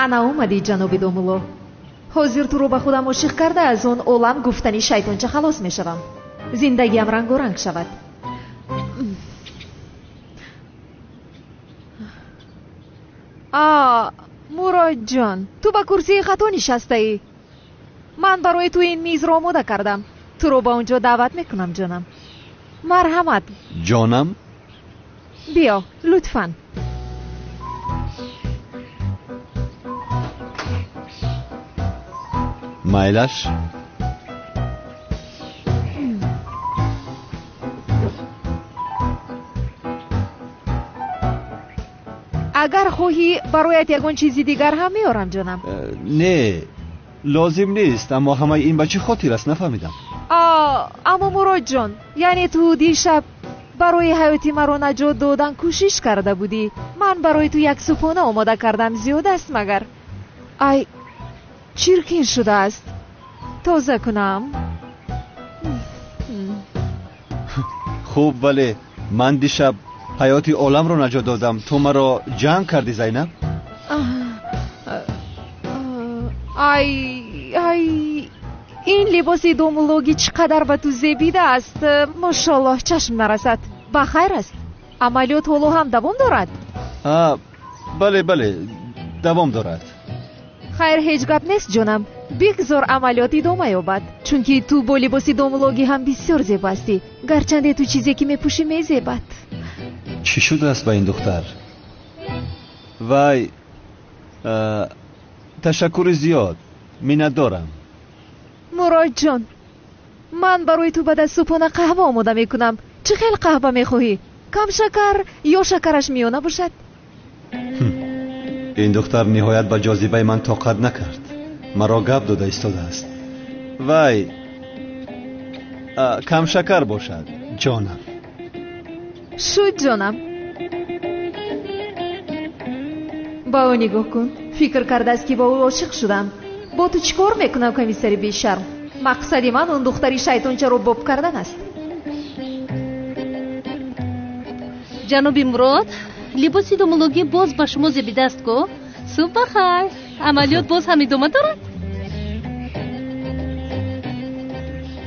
Ана омадӣ, ҷаноби домулло. Ҳозир туро ба худам ошиқ карда аз он олам гуфтани шайтонча халос мешавам. Зиндагиам рангоранг шавад. А, Муродҷон, ту ба курсии хато нишастаӣ. Ман барои ту ин мизро омода кардам. Туро ба он ҷо даъват мекунам, ҷонам. Марҳамат. Ҷонам? Биё, лутфан. Майлаш? Агар хоҳӣ, бароят ягон чизи дигар ҳам меорам, ҷонам. Не, лозим нест, аммо ҳамаи ин ба чӣ хотир аст, нафаҳмидам. Аммо Муродҷон, яъне ту дишаб барои ҳаёти маро наҷот додан кӯшиш карда будӣ. Ман барои ту як субҳона омода кардам, зиёд аст магар? Ай, чиркин шудааст. Тоза кунам. Хуб, вале ман дишаб ҳаёти оламро наҷот додам. Ту маро ҷанг кардӣ, Зайнаб? Ай, ай, ин либоси домуллогӣ чӣ қадар ба ту зебидааст. Мошоллоҳ, чашм нарасад. Ба хайр аст? Амалиёт ҳоло ҳам давом дорад? Бале, бале, давом дорад. Хайр, ҳеҷ гап нест, ҷонам. Бигзор амалиёт идома ёбад, чунки ту бо либоси домуллогӣ ҳам бисёр зебо ҳастӣ. Гарчанде ту чизе ки мепӯшӣ мезебад. Чӣ шудааст ба ин духтар? Вай, ташаккури зиёд, миннатдорам. Муродҷон, ман барои ту баъд аз субҳона қаҳва омода мекунам. Чӣ хел қаҳва мехоҳӣ? Кам шакар ё шакараш миёна бошад? Ин духтар ниҳоят ба ҷозибаи ман тоқат накард. Маро гап дода истодааст. Вай, камшакар бошад, ҷонам. Шуд, ҷонам. Ба ӯ нигоҳ кун. Фикр кардааст, ки ба ӯ ошиқ шудам. Бо ту чӣ кор мекунам, комиссари бешарм? Мақсади ман он духтари шайтончаро боб кардан аст. Ҷаноби Мурод, либоси домуллогӣ боз ба шумо зебидааст ку? Субҳ ба хайр. Амалиёт боз ҳам идома дорад?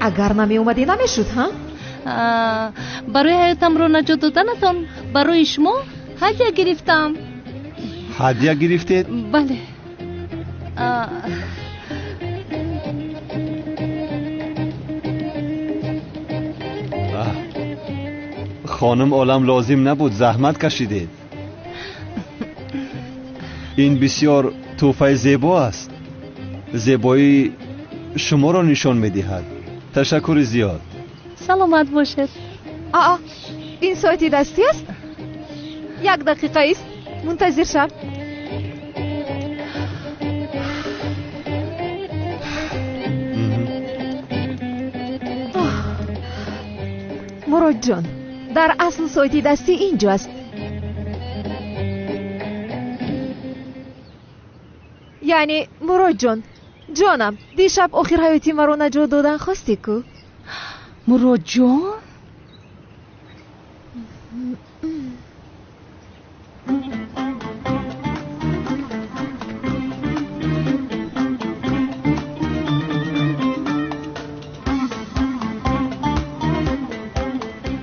Агар намеомадӣ намешуд, ҳа? Барои ҳаётамро наҷот доданатон барои шумо ҳадя гирифтам. Ҳадя гирифтед? Бале. Хонум олам, лозим набуд, заҳмат кашидед. Ин бисёр тӯҳфаи зебо аст. Зебоии шуморо нишон медиҳад. Ташаккури зиёд. Саломат бошед. Аа, ин соати дастӣ аст? Як дақиқа ист, мунтазир шав. Муродҷон, дар асл соати дастӣ инҷо аст. Яъне Муродҷон, ҷонам, дишаб охир ҳаёти маро наҷот додан хостӣ ку? Муродҷон?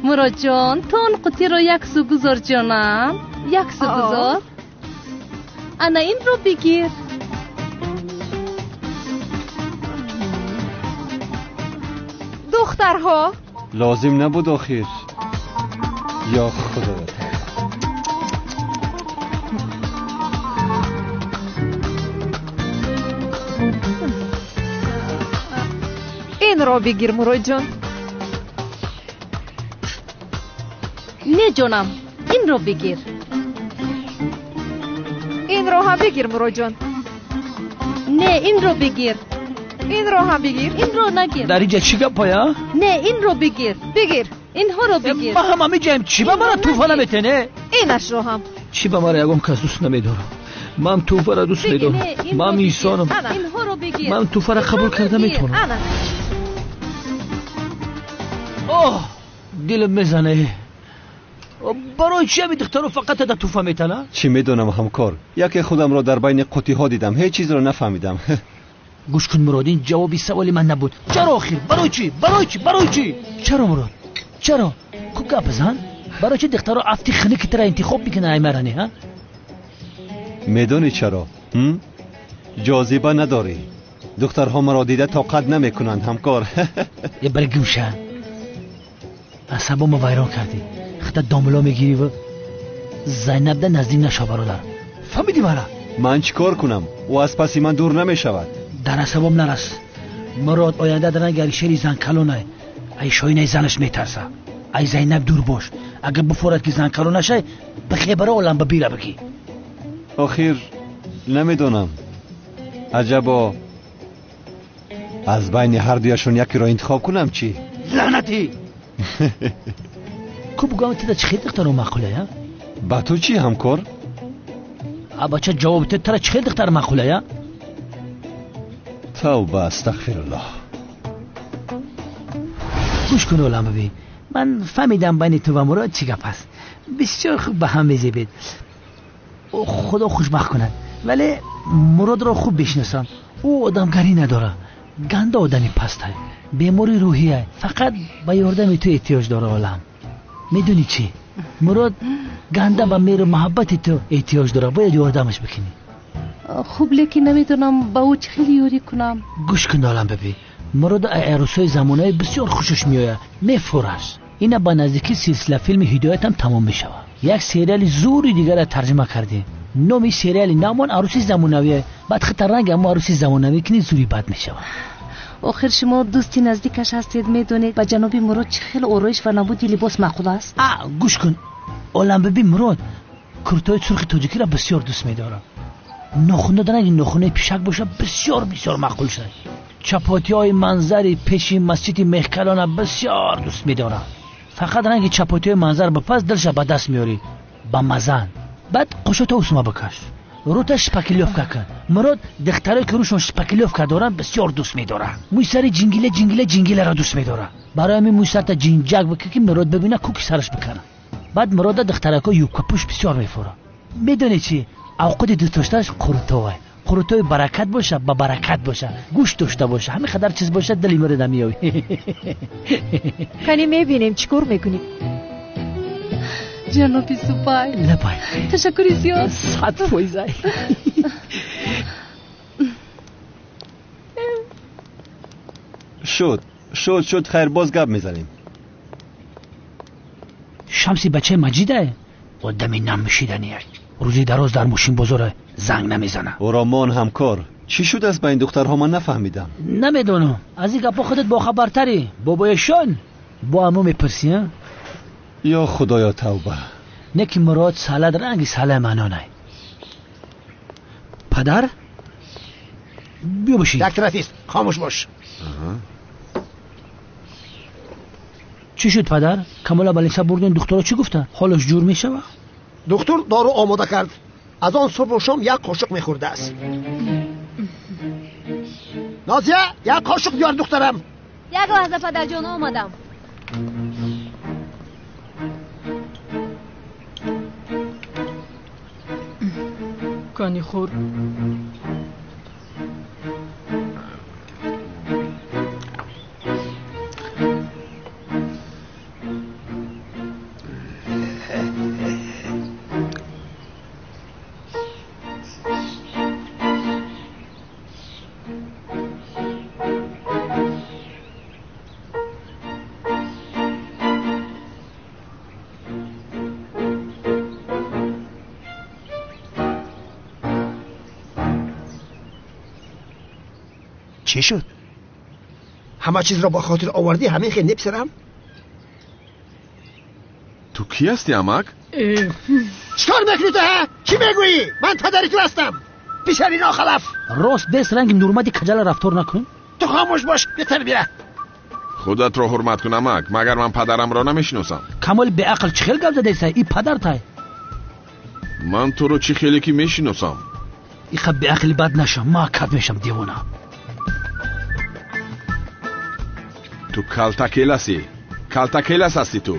Муродҷон, ту он қутиро як су гузор, ҷонам, як су гузор. Ана инро бигир. Духтарҳо, лозим набуд охир. Ё худоё. Инро бигир, Муродҷон. Не, ҷонам, инро бигир. Инро ҳам бигир, Муродҷон. Не, инро бигир. Инро ҳам бигир. Инро нагир. Дар инҷа чӣ гапая? Не, инро бигир. Бигир. Инҳоро бигир. Ма ҳам ҳамиҷаем. Чӣ ба мара тӯҳфа наметене? Инашро ҳам. Чӣ ба мара ягон кас дӯст намедорам? Ман тӯҳфаро дӯст медорам. Ман инсонам. Инҳоро бигир. Ман тӯҳфаро қабул карда метавонам. Оҳ, дилам мезане. Барои чи ҳами духтаро фақат да тӯҳфа метана? Чӣ медонам, ҳамкор. Яке худамро дар байни қутиҳо дидам, ҳеҷ чизро нафаҳмидам. Гӯш кун, Мурод, ин ҷавоби саволи ман набуд. Чаро охир? Барои чӣ? Барои чӣ? Барои чӣ? Чаро, Мурод? Чаро? Ку гап зан? Барои чӣ духтаро афти хунуки тара интихоб мекунанд, ай маране, ҳа? Медонӣ чаро? Ҷозиба надорӣ. Духтарҳо маро дида тоқат намекунанд, ҳамкор. Е, бари гумша. Асабомо вайрон кардӣ. Хита домло мегирӣ ва Зайнабда наздик нашав, бародар. Фаҳмидӣ мара? Ман чӣ кор кунам? Ӯ аз паси ман дур намешавад. Дар асабом нарас. Мурод оянда дар ранги Алишери занкалонай. Ай шоинаи занаш метарса. Ай Зайнаб дур бош. Агар бифорад ки занкалон нашай, бихебара олам ба бира бигӣ. Охир намедонам. Аҷабо аз байни ҳардуяшон якеро интихоб кунам чӣ? Лаънатӣ! Ку бугам тида чӣ хел духтаро маъқулая? Ба ту чӣ, ҳамкор? А бача, ҷавоб те, тара чӣ хел духтар маъқулая? Тавба, астағфируллоҳ. Гӯш кун, олам бибин. Ман фаҳмидам байни ту ва Мурод чӣ гап аст. Бисёр хуб ба ҳам мезебед. Худо хушбахт кунад. Вале Муродро хуб бишносам. Ӯ одамгарӣ надорад. Ганда одами пастай. Бемори рӯҳия. Фақат ба ёрдами ту эҳтиёҷ дора, олам. Медонӣ чӣ? Мурод ганда ба меҳру муҳаббати ту эҳтиёҷ дорад. Бояд ёрдамаш бикунӣ. Хуб, лекин намедонам ба ӯ чӣ хел ёрӣ кунам. Гӯш кун, олам бибӣ. Мурод арӯсҳои замонави бисёр хушаш меояд. Мефураш. Ина ба наздикӣ силсила филми ҳидоятам тамом мешавад. Як сериали зури дигарро тарҷима кардем. Номи сериали намон арӯси замонавие. Баъд хита ранги ҳамо арӯси замонавӣ кунӣ, зури бад мешавад. Охир шумо дӯсти наздикаш ҳастед, медонед ба ҷаноби Мурод чӣ хел ороиш ва намуди либос маъқул аст? А, гӯш кун, олам бибӣ, Мурод куртои сурхи тоҷикиро бисёр дӯст медорад. Нохуна ранги нохунаи пишак бошад, бисёр бисёр маъқул шуд. Чапотиҳои манзари пеши масҷиди Меҳкалона бисёр дӯст медорад. Фақат ранги чапотиҳои манзар бипаз, дилша ба даст меорӣ. Ба мазан. Баъд қошото усма бикаш. Рута шпаклёвка кун. Мурод духтарое ки рӯшон шпаклёвка доранд бисёр дӯст медорад. Мӯи сари ҷингила ҷингила ҷингиларо дӯст медорад. Барои ҳамин мӯи сарта ҷинҷак бикун, ки Мурод бибина, куки сараш бикана. Баъд Мурода духтарако юбкапӯш бисёр мефурад. Медонӣ чӣ? Авқоти дӯстдоштааш қурутовай. Қурутои баракат боша, ба баракат боша, гӯшт дошта боша, ҳамин қадар чиз боша, дили Мурода меёвӣ. Кани мебинем чӣ кор мекунӣ. Ҷаноби Зубайр. Лабай. Ташаккури зиёд. 100%. Ай. Шуд, шуд, шуд, хайр, боз гап мезанем. Шамси бачаи Маҷидае? Одами намшиданияй. Рӯзи дароз дар мошинбозор занг намезана. Ӯро мон, ҳамкор. Чӣ шудааст ба ин духтарҳо, ман нафаҳмидам. Намедонам. Аз ин гапҳо худат бохабартарӣ. Бобоешон бо ҳамо мепурсӣ, а? Ё худоё, тавба. Не ки Мурод салад ранги салаи манонай. Падар? Биё бошӣ. Як тарафист, хомӯш бош. Чӣ Чӣ шуд падар? Камола балиса бурден, духтуро чӣ гуфта? Ҳолаш ҷур мешава? Духтур дору омода кард. Аз он субҳу шом як қошуқ мехӯрдааст. Нозия, як қошуқ биёр духтарам. Як лаҳза падарҷон, омадам. Кани хӯр. Чӣ шуд? Ҳама чизро ба хотир овардӣ, ҳамин хел неписарам? Ту кӣ ҳастӣ, амак? Чикор мекунӣ ту, ҳа? Чӣ мегӯӣ? Ман падари ту ҳастам, писари нохалаф. Рост бес ранги нурмади каҷала рафтор накун. Ту хомӯш бош, бетарбия. Худатро ҳурмат кун, амак. Магар ман падарамро намешиносам? Камоли беақл чӣ хел гап задесай? И падартай. Ман туро чӣ хеле ки мешиносам. Иқа беақли бад нашам, ма кат мешам девона. Ту калтакеласӣ. Калтакелас ҳастӣ ту.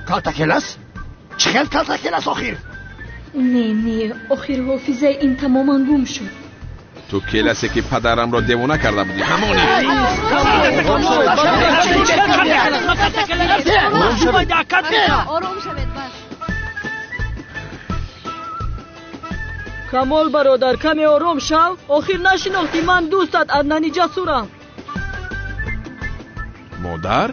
Калтакелас? Чӣ хел калтакелас охир? Не, не, охир ҳофизаи ин тамоман гум шуд. Ту келасе ки падарамро девона карда будӣ, ҳамони. Ором шавед, бас. Камол бародар, каме ором шав. Охир нашинохтӣ, ман дӯстат Аднани Ҷасурам. Модар?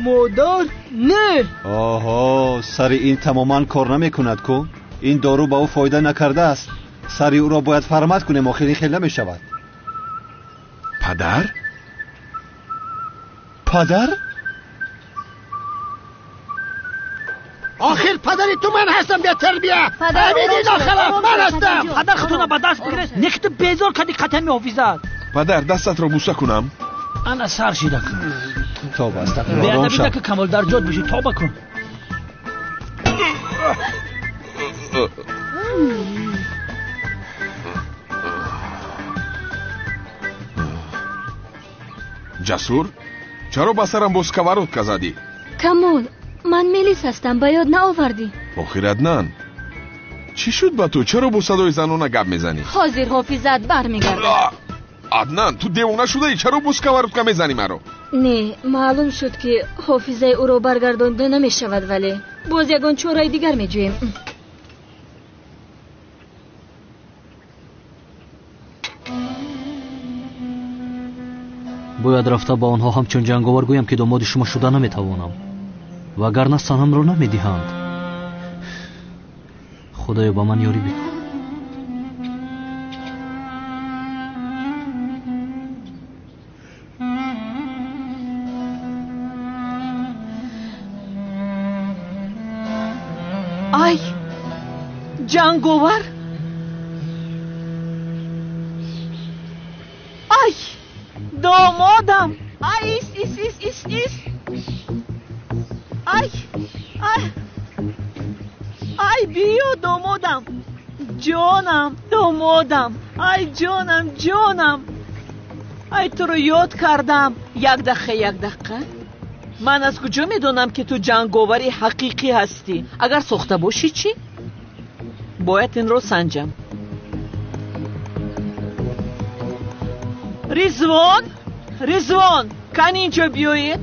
Модар? Не. Оҳо, сари ин тамоман кор намекунад ку. Ин дору ба ӯ фоида накардааст. Сари ӯро бояд фармат кунем, охир ин хел намешавад. Падар? Падар? Охир падари ту ман ҳастам, бетарбия. Ҳамиди нохалаф ман ҳастам. Падар худро ба даст бигиред, не ки ту безор кардӣ қатами ҳофизат. Падар, дастатро бӯса кунам. Ана сар шида кун. Тоба, астағфируллоҳ. Беадабӣ накун, Камол, дар ҷод бишӣ, тоба кун. Ҷасур, чаро ба сарам бо сковородка задӣ? Камол, ман Мелис ҳастам, ба ёд наовардӣ. Охир Аднан, чӣ шуд ба ту? Чаро бо садои занона гап мезанӣ? Ҳозир ҳофизат бармегардад. Аднан, ту девона шудаӣ? Чаро бо сковородка мезанӣ маро? Не, маълум шуд ки ҳофизаи ӯро баргардонда намешавад, вале боз ягон чораи дигар меҷӯем. Бояд рафта ба онҳо ҳамчун ҷанговар гӯям ки домоди шумо шуда наметавонам, вагарна санамро намедиҳанд. Худоё, ба ман ёрӣ бикун. Ай, ҷанговар! Ай, домодам! Ай, ис, ис, ис, ис, ис! Ай, ай, ай, биё, домодам! Ҷонам, домодам! Ай, ҷонам, ҷонам! Ай, туро ёд кардам. Як дақиқа, як дақиқа. Ман аз куҷо медонам, ки ту ҷанговари ҳақиқӣ ҳастӣ? Агар сохта бошӣ чӣ? Бояд инро санҷам. Ризвон, Ризвон, кани инҷо биёед.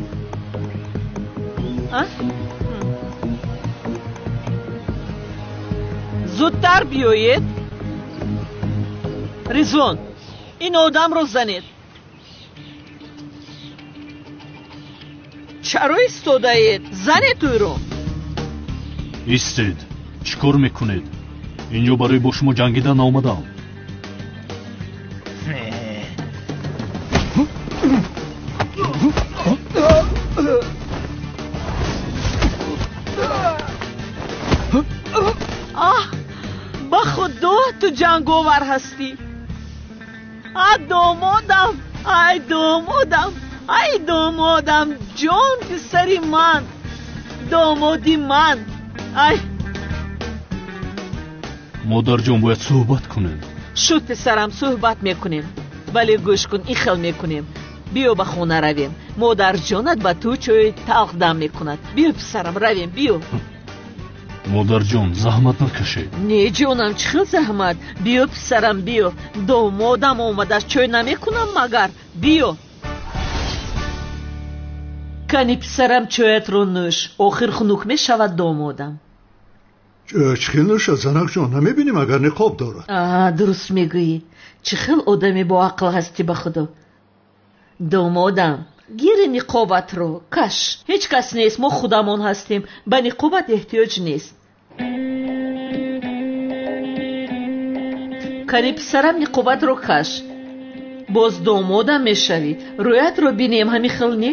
Зудтар биёед. Ризвон, ин одамро занед. Чаро истодаед? Занед ӯро. Истед, чӣ кор мекунед? Инҷо барои бо шумо ҷангидан наомадам. Аҳ, ба худо ту ҷанговар ҳастӣ. А домодам, ай домодам. Ай домодам, ҷон писари ман, домоди ман. Ай модарҷон, бояд суҳбат кунем. Шуд писарам, суҳбат мекунем. Вале гӯш кун, ин хел мекунем. Биё ба хона равем. Модарҷонат ба ту чойи талх дам мекунад. Биё писарам, равем, биё. Модарҷон, заҳмат накашед. Не ҷонам, чӣ хел заҳмат? Биё писарам, биё. Домодам омадааст, чой намекунам магар? Биё. Кани писарам, чоятро нӯш. Охир хунук мешавад домодам. Чӣ хел нӯшад, занакҷон? Намебинӣ магар ниқоб дорад? Дуруст мегӯӣ. Чӣ хел одами боақл ҳастӣ ба худо. Домодам, гири ниқобатро каш. Ҳеҷ кас нест, мо худамон ҳастем. Ба ниқобат эҳтиёҷ нест. Кани писарам, ниқобатро каш. Боз домодам мешавӣ. Рӯятро бинем, ҳамин хел не?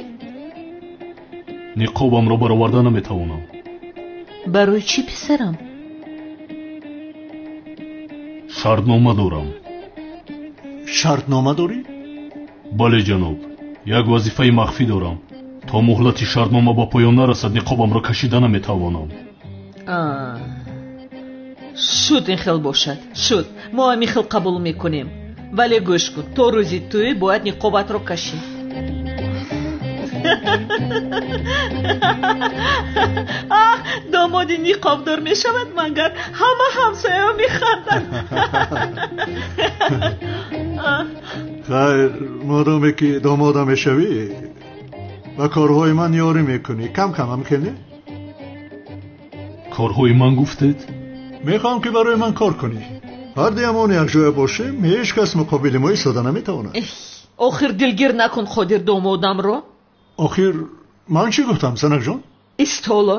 Ниқобамро бароварда наметавонам. Барои чӣ писарам? Шартнома дорам. Шартнома дорӣ? Бале ҷаноб, як вазифаи махфӣ дорам. То муҳлати шартнома ба поён нарасад, ниқобамро кашида наметавонам. Шуд, ин хел бошад. Шуд, мо ҳамин хел қабул мекунем. Вале гӯш кун, то рӯзи тӯй бояд ниқобатро кашӣ. Домоди ниқобдор мешавад, магар ҳама ҳамсояҳо механданд. Хайр, модоме ки домода мешавӣ, ба корҳои ман ёрӣ мекунӣ. Кам кам ҳам ки не? Корҳои ман гуфтед? Мехоҳам ки барои ман кор кунӣ. Ҳардуямон якҷоя бошем, ҳеҷ кас муқобили мо истода наметавонад. Охир дилгир накун Қодир домодамро. Охир ман чӣ гуфтам, занакҷон? Истоло.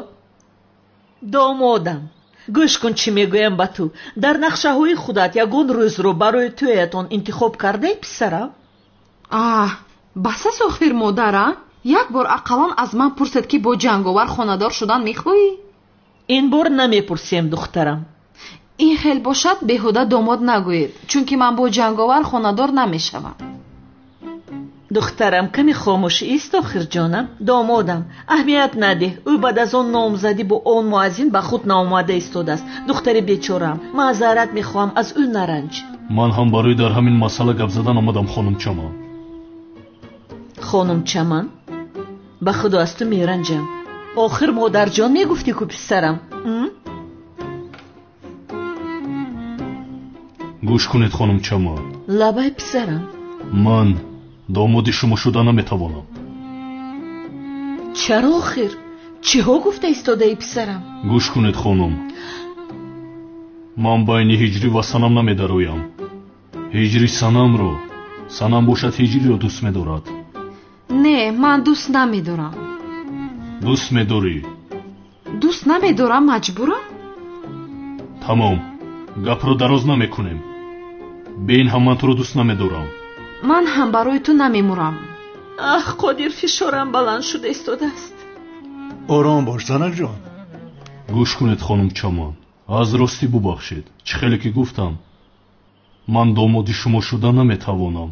Домодам, гӯш кун чӣ мегӯям ба ту. Дар нақшаҳои худат ягон рӯзро барои тӯятон интихоб кардаи писарам? Аҳ, бас аст охир модара. Як бор ақаллан аз ман пурсед ки бо ҷанговар хонадор шудан мехоҳӣ? Ин бор намепурсем, духтарам. Ин хел бошад, беҳуда домод нагӯед, чунки ман бо ҷанговар хонадор намешавам. Духтарам, каме хомӯш ист охир ҷонам. Домодам, аҳамият надеҳ. Ӯ баъд аз он номзадӣ бо он муаззин ба худ наомада истодааст. Духтари бечораам, маъзарат мехоҳам, аз ӯ наранҷ. Ман ҳам барои дар ҳамин масъала гап задан омадам, хонум Чаман. Хонум Чаман, ба худо аз ту меранҷам. Охир модарҷон мегуфтӣ ку писарам? Гӯш кунед, хонум Чаман. Лабай писарам. Ман домоди шумо шуда наметавонам. Чаро охир? Чиҳо гуфта истодаи писарам? Гӯш кунед, хонум. Ман байни ҳиҷрӣ ва санам намедароям. Ҳиҷрӣ санамро, санам бошад ҳиҷриро дӯст медорад. Не, ман дӯст намедорам. Дӯст медорӣ? Дӯст намедорам, маҷбурам? Тамом, гапро дароз намекунем. Бе ин ҳам ман туро дӯст намедорам. Ман ҳам барои ту намемурам. Аҳ, Қодир, фишорам баланд шуда истодааст. Ором бош, занакҷон. Гӯш кунед, хонум Чаман. Аз ростӣ бубахшед. Чӣ хеле ки гуфтам, ман домоди шумо шуда наметавонам.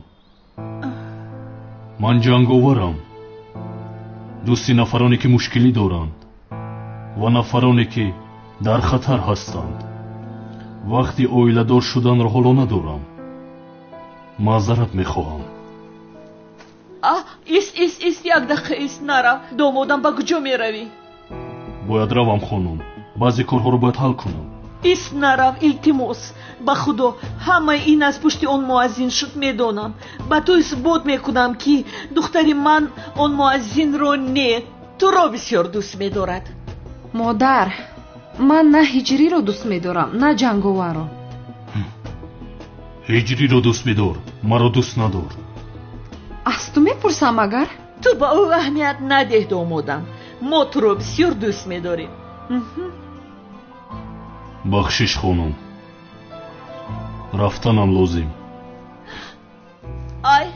Ман ҷанговарам. Дӯсти нафароне ки мушкилӣ доранд ва нафароне ки дар хатар ҳастанд. Вақти оиладор шуданро ҳоло надорам. Маъзарат мехоҳам. Ист, ист, ист, як дақиқа ист, нарав. Домодам, ба куҷо меравӣ? Бояд равам, хонум. Баъзе корҳоро бояд ҳал кунам. Ист, нарав, илтимос. Ба худо, ҳамаи ин аз пушти он муаззин шуд, медонам. Ба ту исбот мекунам, ки духтари ман он муаззинро не, туро бисёр дӯст медорад. Модар, ман на ҳиҷриро дӯст медорам, на ҷанговарро. Ҳиҷриро дӯст медор, маро дӯст надор. Аз ту мепурсам агар? Ту ба ӯ аҳамият надеҳ, домодам. Мо туро бисёр дӯст медорем. Бахшиш, хонум. Рафтанам лозим. Ай,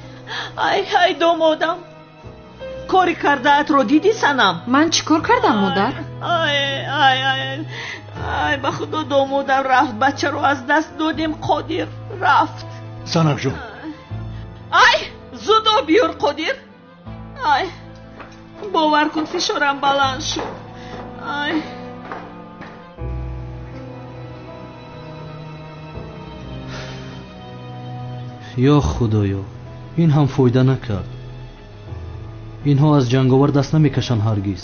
ай, ай, домодам. Кори кардаатро дидӣ, санам? Ман чӣ кор кардам, модар? Ай, ай, ай, ай, ба худо домодам рафт. Бачаро аз даст додем, Қодир рафт. Занакҷон. Ай, зуд об биёр, Қодир. Ай, бовар кун, фишорам баланд шуд. Ай. Ё худоё, ин ҳам фоида накард. Инҳо аз ҷанговар даст намекашанд ҳаргиз.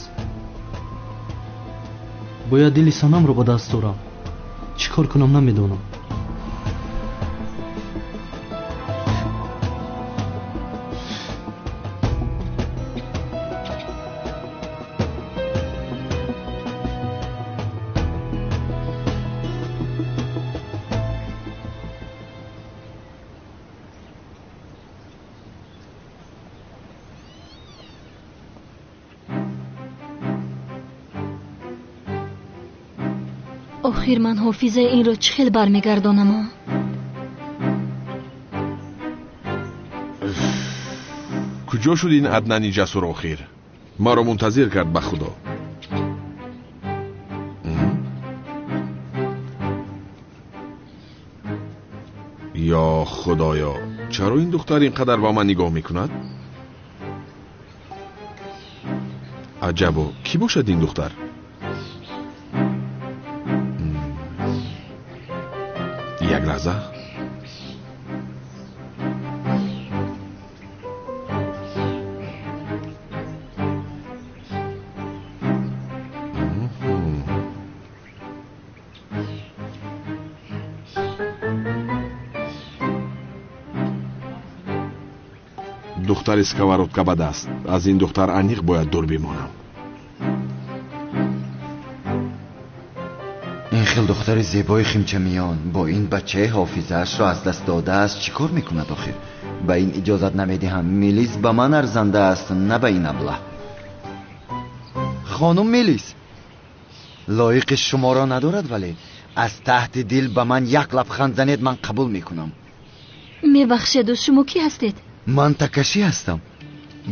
Бояд дили Санамро ба даст орам. Чӣ кор кунам намедонам. Охир ман ҳофизаи инро чӣ хел бармегардонам? Куҷо шуд ин Аднани ҷасур охир? Маро мунтазир кард ба худо. Ё худоё, чаро ин духтар ин қадар ба ман нигоҳ мекунад? Аҷабо, кӣ бошад ин духтар? Як лаҳза. Духтари сковородка ба даст. Аз ин духтар аниқ бояд дур бимонам. Ин хел духтари зебои химчамиён бо ин бачаи ҳофизаашро аз даст додааст чӣ кор мекунад охир? Ба ин иҷозат намедиҳам. Мелис ба ман арзанда аст, на ба ин аблаҳ. Хонум Мелис лоиқи шуморо надорад, вале аз таҳти дил ба ман як лабханд занед, ман қабул мекунам. Мебахшеду, шумо кӣ ҳастед? Ман Такаши ҳастам.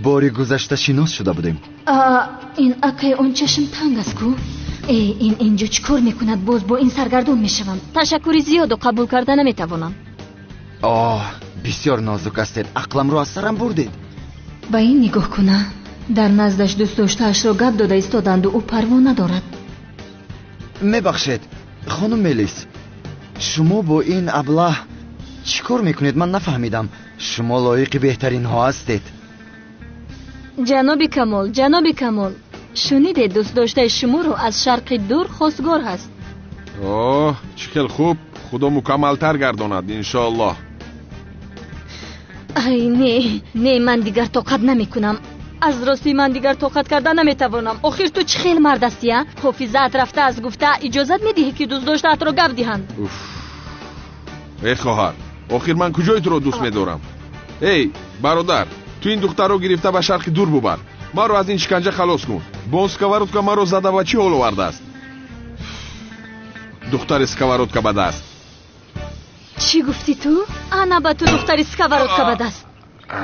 Бори гузашта шинос шуда будем. Ин акай он чашм танг аст ку? Э, ин инҷо чӣ кор мекунад? Боз бо ин саргардон мешавам. Ташаккури зиёду қабул карда наметавонам. Оҳ, бисёр нозук ҳастед. Ақламро аз сарам бурдед. Ба ин нигоҳ куна. Дар наздаш дӯстдоштаашро гап дода истоданду ӯ парво надорад. Мебахшед, хонум Мелис, шумо бо ин аблаҳ чӣ кор мекунед? Ман нафаҳмидам. Шумо лоиқи беҳтаринҳо ҳастед. Ҷаноби Камол, ҷаноби Камол, шунидед, дӯстдоштаи шуморо аз шарқи дур хостгор ҳаст. Оҳ, чӣ хел хуб. Худо мукаммалтар гардонад, иншоаллоҳ. Ай, не, не, ман дигар тоқат намекунам. Аз ростӣ ман дигар тоқат карда наметавонам. Охир ту чӣ хел мард ҳастӣ, а? Ҳофизаат рафта аз гуфта иҷозат медиҳӣ, ки дӯстдоштаатро гап диҳанд? Уф, эй хоҳар, охир ман куҷои туро дӯст медорам? Эй бародар, ту ин духтарро гирифта ба шарқи дур бубар. Маро аз ин шиканҷа халос кун. Бо он сковородка маро зада ва чӣ ҳол овардааст? Духтари сковородка ба даст. Чӣ гуфтӣ ту? Ана ба ту духтари сковородка ба даст.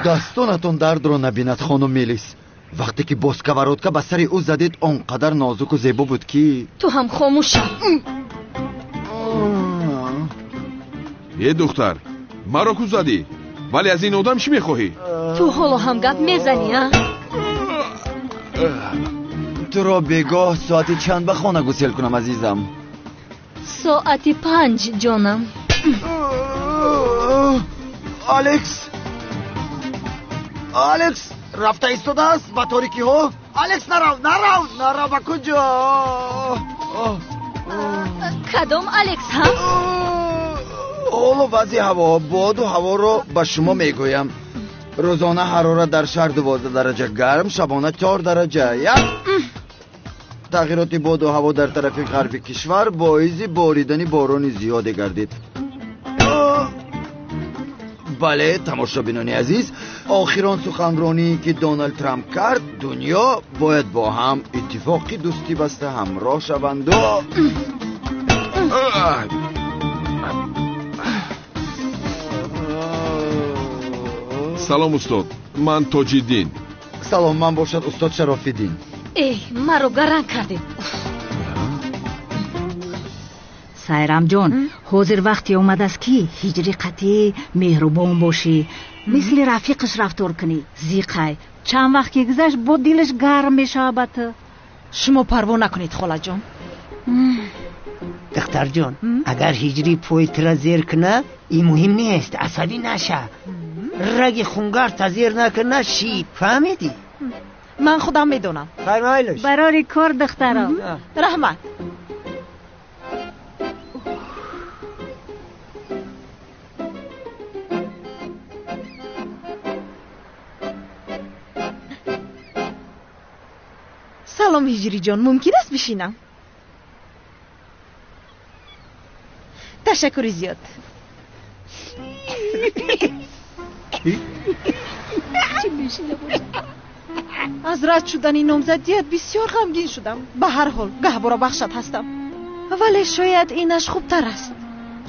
Дастонатон дардро набинад, хонум Мелис. Вақте ки бо сковородка ба сари ӯ задед, он қадар нозуку зебо буд ки ту ҳам хомӯш шав. Е духтар, маро ку задӣ? Вале аз ин одам чӣ мехоҳӣ? Ту ҳоло ҳам гап мезанӣ, а? Туро бегоҳ соати чанд ба хона гусел кунам, азизам? Соати 5, ҷонам. Алекс, Алекс рафта истодааст ба торикиҳо. Алекс, нарав, нарав, нарав, ба куҷо? Кадом Алекс, ҳа? Ҳоло вазъи ҳаво, боду ҳаворо ба шумо мегӯям. Рӯзона ҳарорат дар шаҳр 12 дараҷа гарм, шабона 4 дараҷа. Як тағйироти боду ҳаво дар тарафи ғарби кишвар боиси боридани борони зиёде гардид. Бале, тамошобинони азиз, охирон суханроние ки Доналд Трамп кард, дунё бояд бо ҳам иттифоқи дӯстӣ баста ҳамроҳ шаванду. Салом устод, ман Тоҷиддин. Салом, ман бошад устод Шарофиддин. Эй, маро гаранг кардед. Сайрамҷон, ҳозир вақте омадааст, ки ҳиҷри қатъӣ меҳрубон бошӣ. Мисли рафиқаш рафтор кунӣ. Зиқай. Чанд вақт ки гузашт, бо дилаш гарм мешавад ба ту. Шумо парво накунед, холаҷон. Духтарҷон, агар ҳиҷрӣ пои тура зер кунад, ин муҳим нест, асабӣ наша. Раги хунгарта зер накуна, шид. Фаҳмидӣ? Ман худам медонам. Фармоилш. Барори кор, духтарам. Раҳмат. Салом, ҳиҷриҷон, мумкин аст бишинам? Ташаккури зиёд. Аз рад шудани номзадият бисёр ғамгин шудам. Ба ҳар ҳол гаҳвора бахшат ҳастам, вале шояд инаш хубтар аст.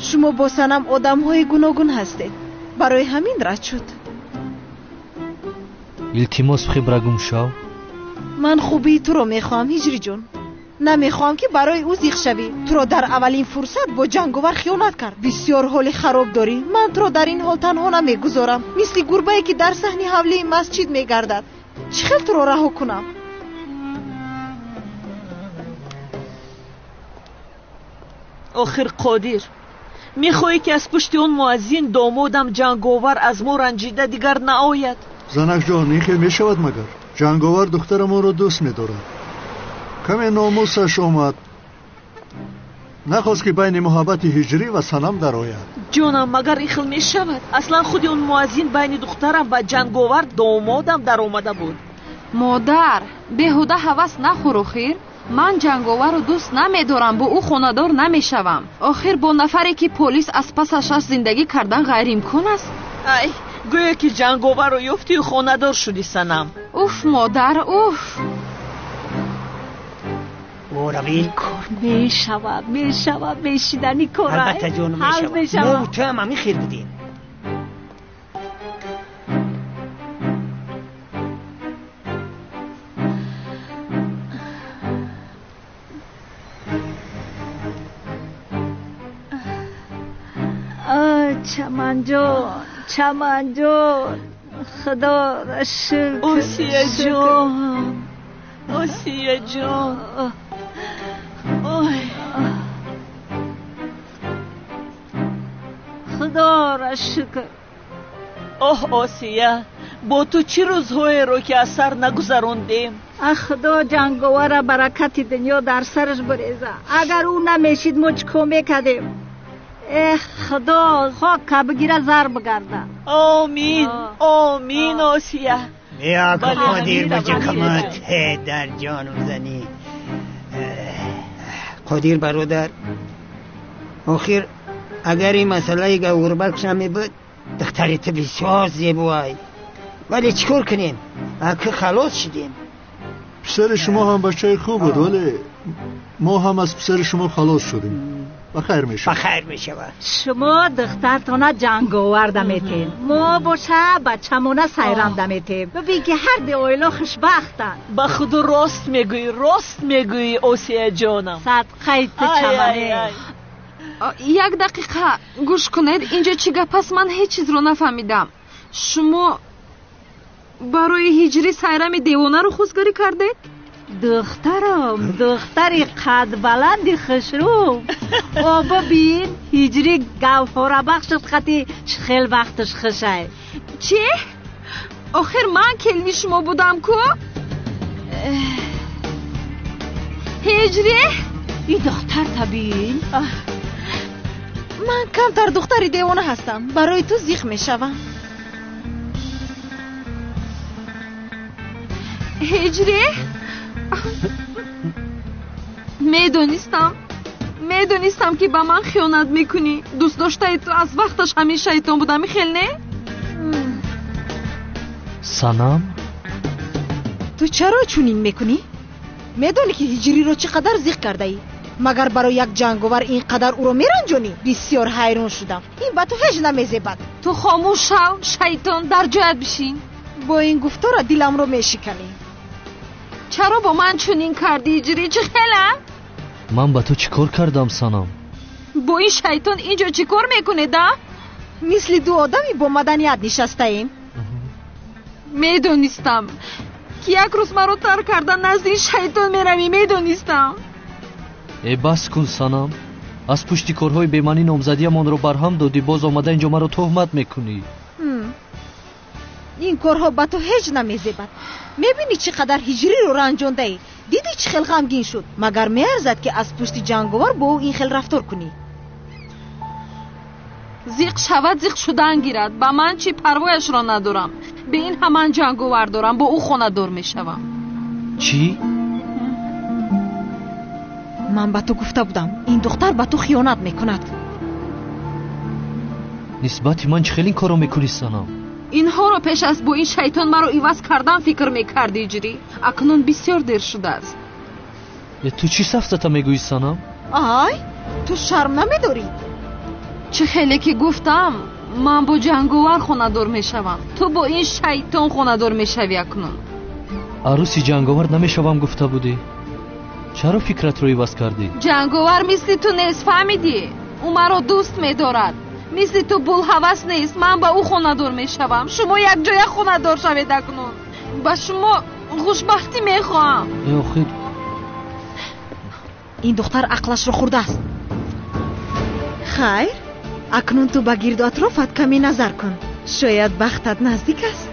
Шумо бо Санам одамҳои гуногун ҳастед, барои ҳамин рад шуд. Илтимос, хибра гум шав. Ман хубии туро мехоҳам, ҳиҷриҷон. Намехоҳам, ки барои ӯ зиқ шавӣ. Туро дар аввалин фурсат бо ҷанговар хиёнат кард. Бисёр ҳоли хароб дорӣ. Ман туро дар ин ҳол танҳо намегузорам, мисли гурбае ки дар саҳни ҳавлии масҷид мегардад. Чӣ хел туро раҳо кунам? Охир Қодир, мехоҳӣ, ки аз пушти он муаззин домодам ҷанговар аз мо ранҷида дигар наояд? Занакҷон, ин хел мешавад магар? Ҷанговар духтарамонро дӯст медорад. Каме номусаш омад, нахост, ки байни муҳаббати ҳиҷрӣ ва Санам дарояд. Ҷонам, магар ин хел мешавад? Аслан худи он муаззин байни духтарам ва ҷанговар домодам даромада буд. Модар, беҳуда ҳавас нахӯр. Охир ман ҷанговарро дӯст намедорам, бо ӯ хонадор намешавам. Охир бо нафаре, ки полис аз пасаш аст, зиндагӣ кардан ғайриимкон аст. Ай, гӯё ки ҷанговарро ёфтию хонадор шудӣ, Санам. Уф, модар, уф. Ораби. Кор мешавад, мешавад, мешидани кор. Албатта, ҷонум, мешавад. Мо ту ҳам ҳамин хел будем. Чаманҷон, Чаманҷон, худоро шукр. Осияҷон, Осияҷон, ой. Худоро шукр. Оҳ, Осия, бо ту чӣ рӯзҳоеро ки аз сар нагузарондем. Ах, худо ҷанговара баракати дунё дар сараш буреза. Агар ӯ намешид, мо чӣ кор мекардем? Эх, худо хока бигира, зар бигарда. Омин, омин, Осия. Бیا که قادر بچه کمت در جانم زنی. قادر برادر، охир агар ин масъалаи гавҳарбахш намебуд, духтари ту бисёр зебоай. Вале чӣ кор кунем, аки халос шудем. Писари шумо ҳам бачаи хуб буд, вале мо ҳам аз писари шумо халос шудем. Ба хайр мешавад. Ба хайр мешавад. Шумо духтартона ҷанговар даметем, мо боша бачамона сайрам даметем. Бибин, ки ҳар ду оила хушбахтанд. Ба худо, рост мегӯӣ, рост мегӯӣ, Осияҷонам. Садқаи ту, чамане. Як дақиқа гӯш кунед, инҷо чӣ гап аст? Ман ҳеҷ чизро нафаҳмидам. Шумо барои ҳиҷрӣ сайрами девонаро хостгорӣ кардед? Духтарам, духтари қадбаланди хушрӯ. О, бибин, ҳиҷрӣ гавҳорабахшат қати хел вақташ хушай. Чӣ? Охир ман келини шумо будам ку. Ҳиҷрӣ. И духтар табин. Ман камтар духтари девона ҳастам, барои ту зиқ мешавам. Ҳиҷрӣ, медонистам, медонистам, ки ба ман хиёнат мекунӣ. Дӯстдоштаи ту аз вақташ ҳамин шайтон будам, хел не? Санам. Ту чаро чунин мекунӣ? Медонӣ, ки ҳиҷриро чӣ қадар зиқ кардаӣ. Магар барои як ҷанговар ин қадар ӯро меранҷонӣ? Бисёр ҳайрон шудам. Ин ба ту ҳеҷ намезебад. Ту хомӯш шав, шайтон, дар ҷоят бишин. Бо ин гуфтора диламро мешиканӣ. Чаро бо ман чунин кардӣ, ҳиҷрӣ? Чӣ хела? Ман ба ту чӣ кор кардам, Санам? Бо ин шайтон инҷо чӣ кор мекунед, а? Мисли ду одами бо маданият нишастаем. Медонистам ки як рӯз маро тарк карда назди ин шайтон меравӣ, медонистам. Э бас кун санам, аз пушти корҳои бемаънӣ номзадиамонро барҳам додӣ, боз омада инҷо маро туҳмат мекунӣ. Ин корҳо ба ту ҳеҷ намезебад. Мебинӣ чӣ қадар ҳиҷриро ранҷондаӣ? Дидӣ чӣ хел ғамгин шуд? Магар меарзад ки аз пушти ҷанговар бо ӯ ин хел рафтор кунӣ? Зиқ шавад, зиқ шудан гирад. Ба ман чӣ, парвояшро надорам. Бе ин ҳаман ҷанговар дорам, бо ӯ хонадор мешавам. Чӣ? Ман ба ту гуфта будам, ин духтар ба ту хиёнат мекунад. Нисбати ман чӣ хел ин корро мекунӣ санам? Инҳоро пеш аз бо ин шайтон маро иваз кардан фикр мекарди ҳиҷрӣ. Акнун бисёр дер шудааст. Ту чӣ сафсата мегӯӣ санам? Ай, ту шарм намедорӣ? Чӣ хеле ки гуфтам, ман бо ҷанговар хонадор мешавам, ту бо ин шайтон хонадор мешавӣ акнун. Арӯси ҷанговар намешавам гуфта будӣ. Чаро фикратро иваз кардӣ? Ҷанговар мисли ту нест, фаҳмидӣ? Ӯ маро дӯст медорад. Мисли ту булҳавас нест. Ман ба ӯ хонадор мешавам. Шумо якҷоя хонадор шавед акнун. Ба шумо хушбахтӣ мехоҳам. Э охир, ин духтар ақлашро хӯрдааст. Хайр, акнун ту ба гирду атрофат каме назар кун. Шояд бахтат наздик аст.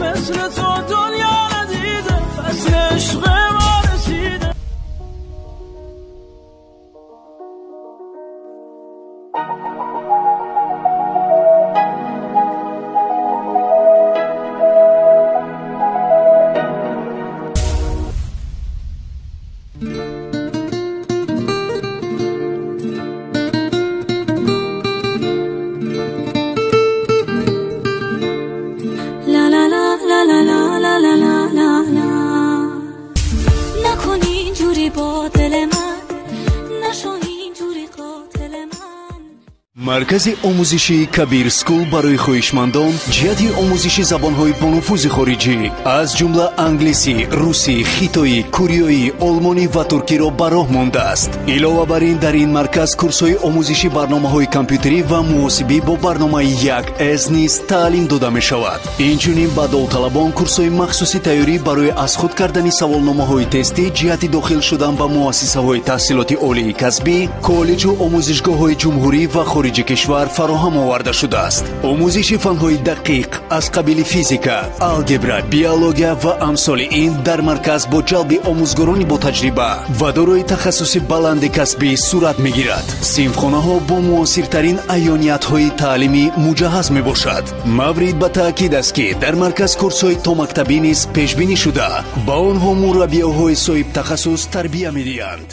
مثل تو دنیا ندیده، فصل عشق ما رسیده. Маркази омӯзишии Кабир Скул барои хоҳишмандон ҷиҳати омӯзиши забонҳои бонуфузи хориҷӣ аз ҷумла англисӣ, русӣ, хитоӣ, кореоӣ, олмонӣ ва туркиро ба роҳ мондааст. Илова бар ин, дар ин марказ курсҳои омӯзиши барномаҳои компютерӣ ва муҳосибӣ бо барномаи 1С низ таълим дода мешавад. Инчунин ба довталабон курсҳои махсуси тайёрӣ барои аз худ кардани саволномаҳои тестӣ ҷиҳати дохил шудан ба муассисаҳои таҳсилоти олии касбӣ, коллеҷу омӯзишгоҳҳои ҷумҳурӣ ва хориҷи кишвар фароҳам оварда шудааст. Омӯзиши фанҳои дақиқ аз қабили физика, алгебра, биология ва амсоли ин дар марказ бо ҷалби омӯзгорони ботаҷриба ва дорои тахассуси баланди касбӣ сурат мегирад. Синфхонаҳо бо муосиртарин аёниятҳои таълимӣ муҷаҳҳаз мебошад. Маврид ба таъкид аст, ки дар марказ курсҳои томактабӣ низ пешбинӣ шуда, ба онҳо мураббиёҳои соҳибтахассус тарбия медиҳанд.